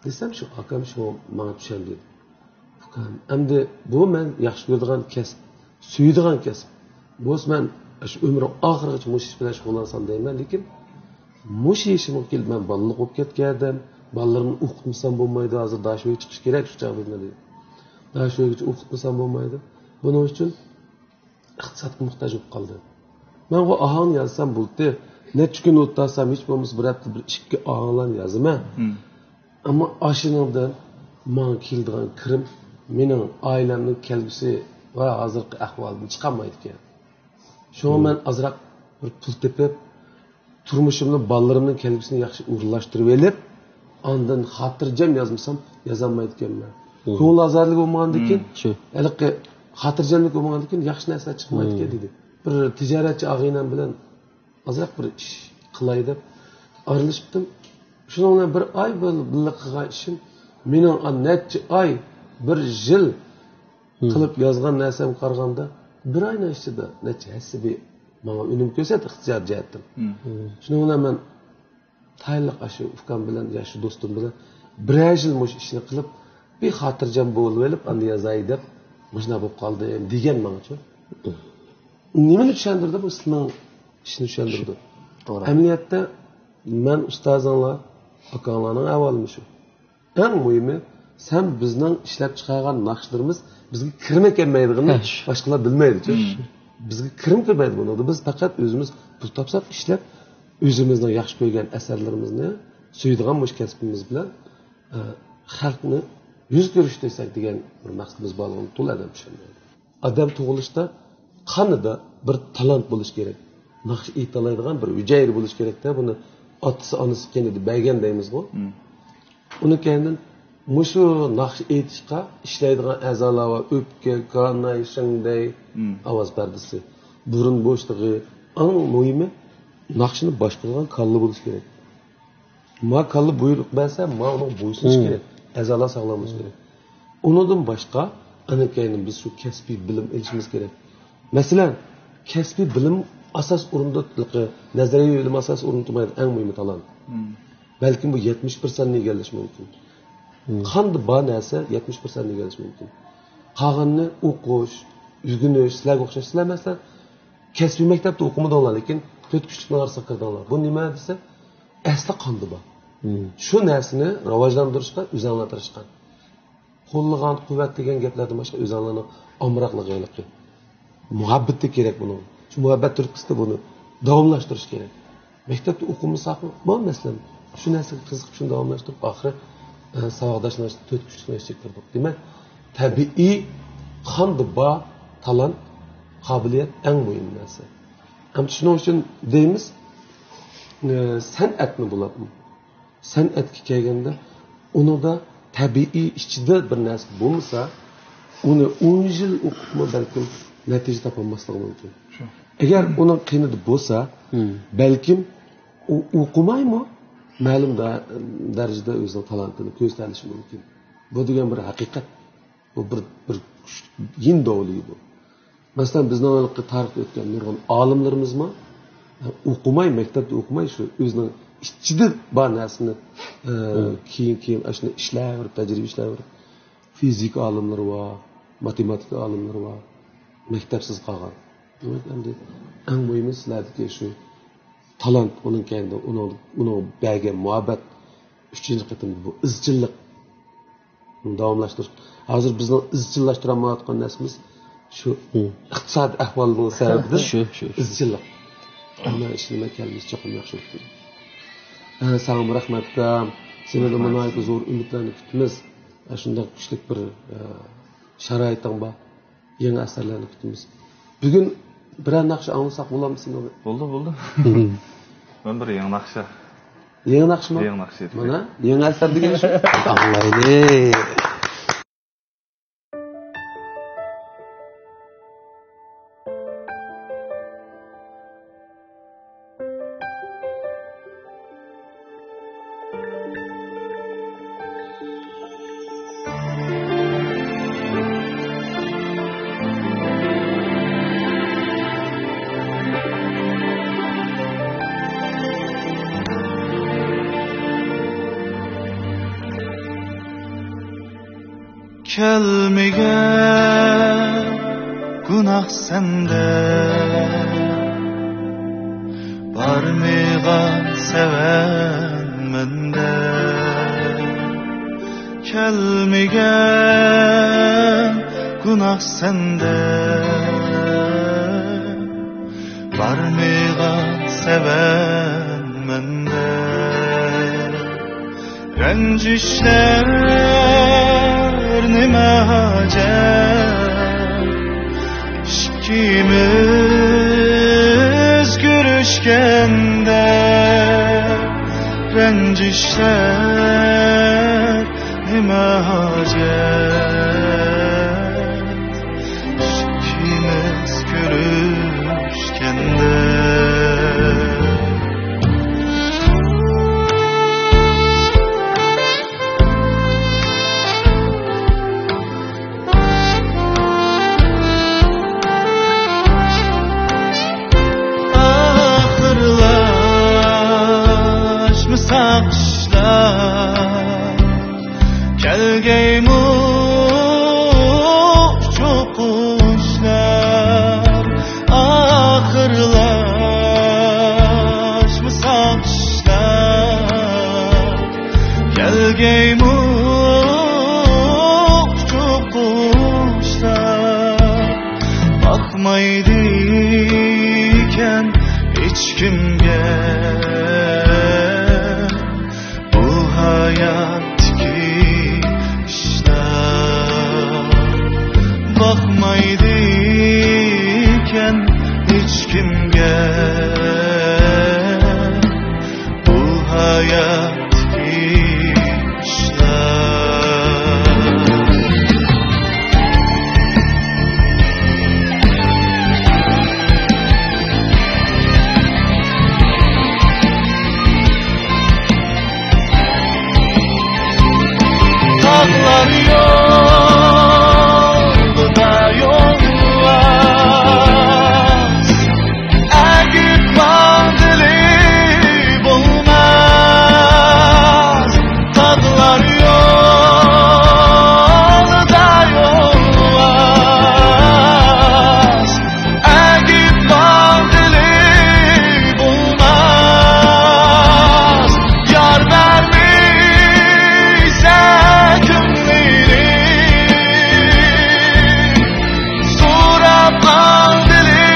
دېسەم، شۇ ئاكام شۇ ماڭا چۈشەندۈردى. ئۇكام، ئەمدى بۇ مەن ياخشى كۆرىدىغان كەسىپ، سۆيىدىغان كەسىپ. بولسا مەن شۇ ئۆمرۈم ئاخىرىغىچە مۇشۇ ئىش بىلەن شۇغۇللانسام دەيمەن، لېكىن مۇشۇ يېشىمغا كېلىپ مەن بالىلىق بولۇپ كەتكەن ئادەم، بالىلىرىمنى ئوقۇتمىسام بولمايدۇ، ھازىر داشۆگە چىقىش كېرەك شۇ چاغدا مەن. داشۆگىچە ئوقۇتمىسام بولمايدۇ. بۇنىڭ ئۈچۈن ئىقتىسادقا موھتاج بولۇپ قالدىم. مەن بۇ ئاھاڭنى يازسام بولدى، نەچچە كۈن ئولتۇرسام، ھېچ بولمىسا بىر ھەپتىدە بىر ئىككى ئاھاڭلارنى يازىمەن. ئەمما ئاشۇنىڭدىن ماڭا كېلىدىغان كىرىم مېنىڭ ئائىلەمنىڭ كەلگۈسى ۋە ھازىرقى ئەھۋالىدىن چىقالمايدىكەن. شۇڭا مەن ئازراق بىر پۇل تېپىپ، تۇرمۇشۇمنى، بالىلىرىمنىڭ كەلگۈسىنى ياخشى ئورۇنلاشتۇرۇۋېلىپ، ئاندىن خاتىرجەم يازمىسام، يازالمايدىكەنمەن. كۆڭۈل ئازادلىقى بولمىغاندىن كېيىن، شۇ. ھېلىقى خاتىرجەملىك بولمىغاندىن كېيىن ياخشى نەرسىلەر چىقمايدىكەن، دېدى. بىر تىجارەتچى ئاغىنەم بىلەن ئازراق بىر ئىش قىلاي دەپ ئارىلىشىپتىم. شۇنىڭ بىلەن بىر ئاي بىللە قىلغان ئىشىم، مېنىڭ نەچچە ئاي، بىر يىل قىلىپ يازغان نەرسەمگە قارىغاندا، بىر ئاينىڭ ئىچىدە نەچچە ھەسسە بىر ماڭا ئۈنۈم كۆرسەتتى ئىقتىسادىي جەھەتتىن. شۇنىڭ بىلەن مەن تايىنلىق ئاشۇ ئۇكام بىلەن يا شۇ دوستۇم بىلەن بىرەر يىل مۇشۇ ئىشنى قىلىپ، بىر خاتىرجەم بولۇۋېلىپ، ئاندىن يازاي دەپ مۇشۇنداق بولۇپ قالدىم دېگەن ماڭىچۇ. نېمىنى چۈشەندۈردى بۇ سىلىنىڭ ئىشنى چۈشەندۈردى. توغرا. ئەمەلىيەتتە مەن ئۇستازىڭلار، ئاكاڭلارنىڭ ئەھۋالى مۇشۇ. ئەڭ مۇھىمى، سەن بىزنىڭ ئىشلەپ چىقارغان ناخشىلىرىمىز بىزگە كىرىم ئەكەلمەيدىغىنىنى باشقىلار بىلمەيدىچۇ. بىزگە كىرىم كىرمەيدۇ بۇنىڭدا. بىز پەقەت ئۆزىمىز پۇل تاپساق ئىشلەپ، ئۆزىمىزنىڭ ياخشى كۆرگەن ئەسەرلىرىمىزنى سۆيىدىغان مۇشۇ كەسپىمىز بىلەن، ئە، خەلقنى يۈز كۆرۈشتۈرسەك دېگەن بىر مەقسىتىمىز بارلىقىنى تولا ئادەم چۈشەنمەيدۇ. ئادەم تۇغۇلۇشتا قانىدا بىر تالانت بولۇش كېرەك. ناخشا ئېيتالايدىغان بىر ھۈجەيرە بولۇش كېرەكتە. بۇنى ئاتىسى، ئانىسى قېنىدا بەرگەن دەيمىزغۇ. ئۇنىڭ كەينىدىن مۇشۇ ناخشا ئېيتىشقا ئىشلەيدىغان ئەزالار بار. ئۆپكە، كاناي، شىڭدەي، ئاۋاز پەردىسى، بۇرۇن بوشلۇقى. ئەڭ مۇھىمى، ناخشىنى باشقۇرىدىغان كاللا بولۇش كېرەك. ما كاللا بۇيرۇق بەرسە، ما ئۇنىڭغا بويسۇنۇش كېرەك. ئەزالار ساغلام بولۇشى كېرەك. ئۇنىڭدىن باشقا، ئاندىن كېيىن بىز شۇ كەسپىي بىلىم ئېلىشىمىز كېرەك. مەسىلەن، كەسپىي بىلىم ئاساس ئورۇندا، نەزەرىيە بىلىم ئاساس ئورۇندا تۇرمايدۇ، ئەڭ مۇھىمى تالانت. بەلكىم بۇ يەتمىش پىرسەنتنى ئىگىلىشى مۇمكىن. قاندا بار نەرسە يەتمىش پىرسەنتنى ئىگىلىشى مۇمكىن. قالغىنىنى ئوقۇش، ئۆگىنىش، سىلەرگە ئوخشاش، سىلەر مەسىلەن، كەسپىي مەكتەپتە ئوقۇمىدىڭلار، لېكىن تۆت كۈچلۈكنىڭ ئارىسىغا كىردىڭلار. بۇ نېمە دېسە، ئەسلى قاندا بار. شۇ نەرسىنى راۋاجلاندۇرۇشقا ئۆزۈڭلار تىرىشقان. قوللىغان، قۇۋۋەتلىگەن گەپلەردىن باشقا ئۆزۈڭلارنىڭ ئامراقلىقى ھېلىقى. مۇھەببىتى كېرەك بۇنىڭ. شۇ مۇھەببەت تۈرتكىسىدە بۇنى داۋاملاشتۇرۇش كېرەك. مەكتەپتە ئوقۇمىساقمۇ، بار مەسىلەن. شۇ نەرسىگە قىزىقىپ، شۇنى داۋاملاشتۇرۇپ، ئاخىرى، ئە، ساۋاقداشلار تۆت كۈچلۈك نەرسىگە كىردۇق. دېمەك، تەبىئىي قاندا بار تالانت، قابىلىيەت ئەڭ مۇھىم نەرسە. ئەمدى شۇنىڭ ئۈچۈن دەيمىز، ئە، سەنئەتنى بولۇپمۇ سەنئەتكە كەلگەندە، ئۇنىڭدا تەبىئىي ئىچىدە بىر نەرسە بولمىسا، ئۇنى ئون يىل ئوقۇپمۇ بەلكىم نەتىجە تاپالماسلىقى مۇمكىن. شۇ. ئەگەر ئۇنىڭ قېنىدا بولسا، بەلكىم ئۇ ئوقۇمايمۇ مەلۇم دە-، دەرىجىدە ئۆزىنىڭ تالانتىنى كۆرسىتەلىشى مۇمكىن. بۇ دېگەن بىر ھەقىقەت. بۇ بىر، بىر يىن داۋلى بۇ. مەسىلەن، بىزنىڭ ھېلىقى تارىختا ئۆتكەن نۇرغۇن ئالىملىرىمىزمۇ ئوقۇماي، مەكتەپتە ئوقۇماي، شۇ ئۆزىنىڭ ئىچىدە بار نەرسىنى، ئە، كېيىن، كېيىن ئاشۇنى ئىشلەۋېرىپ، تەجرىبە ئىشلەۋېرىپ، فىزىكا ئالىملىرى بار، ماتېماتىكا ئالىملىرى بار، مەكتەپسىز قالغان. دېمەك، ئەمدى ئەڭ مۇھىمى سىلەردىكى شۇ تالانت، ئۇنىڭ كەينىدە ئۇنىڭ، ئۇنىڭ بەرگەن مۇھەببەت، ئۈچىنچى قېتىم بۇ ئىزچىللىق. داۋاملاشتۇرۇش. ھازىر بىزنىڭ ئىزچىللاشتۇرالمايۋاتقان نەرسىمىز شۇ ئىقتىسادىي ئەھۋالنىڭ سەۋەبىدىن شۇ، شۇ، شۇ. ئىزچىللىق. ئەمما ئىشلىمە كەلگۈسى چوقۇم ياخشى بولىدۇ. ھە، ساڭىمۇ رەھمەت، ئۇكام. سېنىڭدىن ناھايىتى زور ئۈمىدلەرنى كۈتىمىز. شۇنداق كۈچلۈك بىر، ئە، شارائىتىڭ بار. يېڭى ئەسەرلەرنى كۈتىمىز. بۈگۈن بىرەر ناخشا ئاڭلىساق بولامسىز؟ بولدى، بولدى. مەن بىر يېڭى ناخشا. يېڭى ناخشىمۇ؟ يېڭى ناخشا. مانا، يېڭى ئەسەر دېگەن شۇ. ئاڭلايلى. كەلمىگەن گۇناھ سەندە، بارمىغان سەۋەن مەندە. كەلمىگەن گۇناھ سەندە، بارمىغان سەۋەن مەندە. رەنجىشلەر نېمە ھاجەت؟ ئىككىمىز كۆرۈشكەندە، رەنجىشلەر نېمە ھاجەت؟ ئىككىمىز كۆرۈشكەندە. ئاخىرلاشمىسا قىشلار، كەلگەيمۇ ئۇچۇق قۇشلار. ئاخىرلاشمىسا قىشلار، كەلگەيمۇ ئۇچۇق قۇشلار. باقمايدىكەن ھېچكىمگە بۇ ھاياتتىكى ئىشلار. باقمايدىكەن ھېچكىمگە بۇ ھاياتتىكى ئىشلار. تاغلار يولىدا يولۋاس، ئەگىپ ماڭغىلى بولماس. تاغلار يولىدا يولۋاس، ئەگىپ ماڭغىلى بولماس. يار بەرمىسە كۆڭلىنى، سوراپ ئاڭغىلى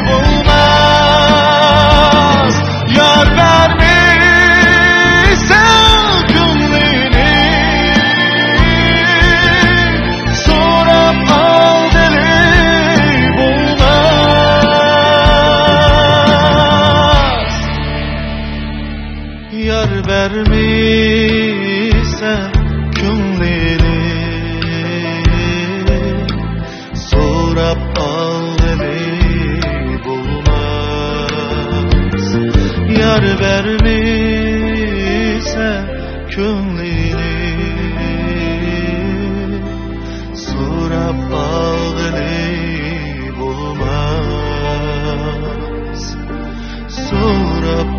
بولماس. يار بەرمىسە كۆڭلىنى، سوراپ ئاڭغىلى بولماس. يار بەرمىسە كۆڭلىنى، سوراپ ئاڭغىلى بولماس. يار بەرمىسە كۆڭلىنى، سوراپ ئاڭغىلى بولماس. سوراپ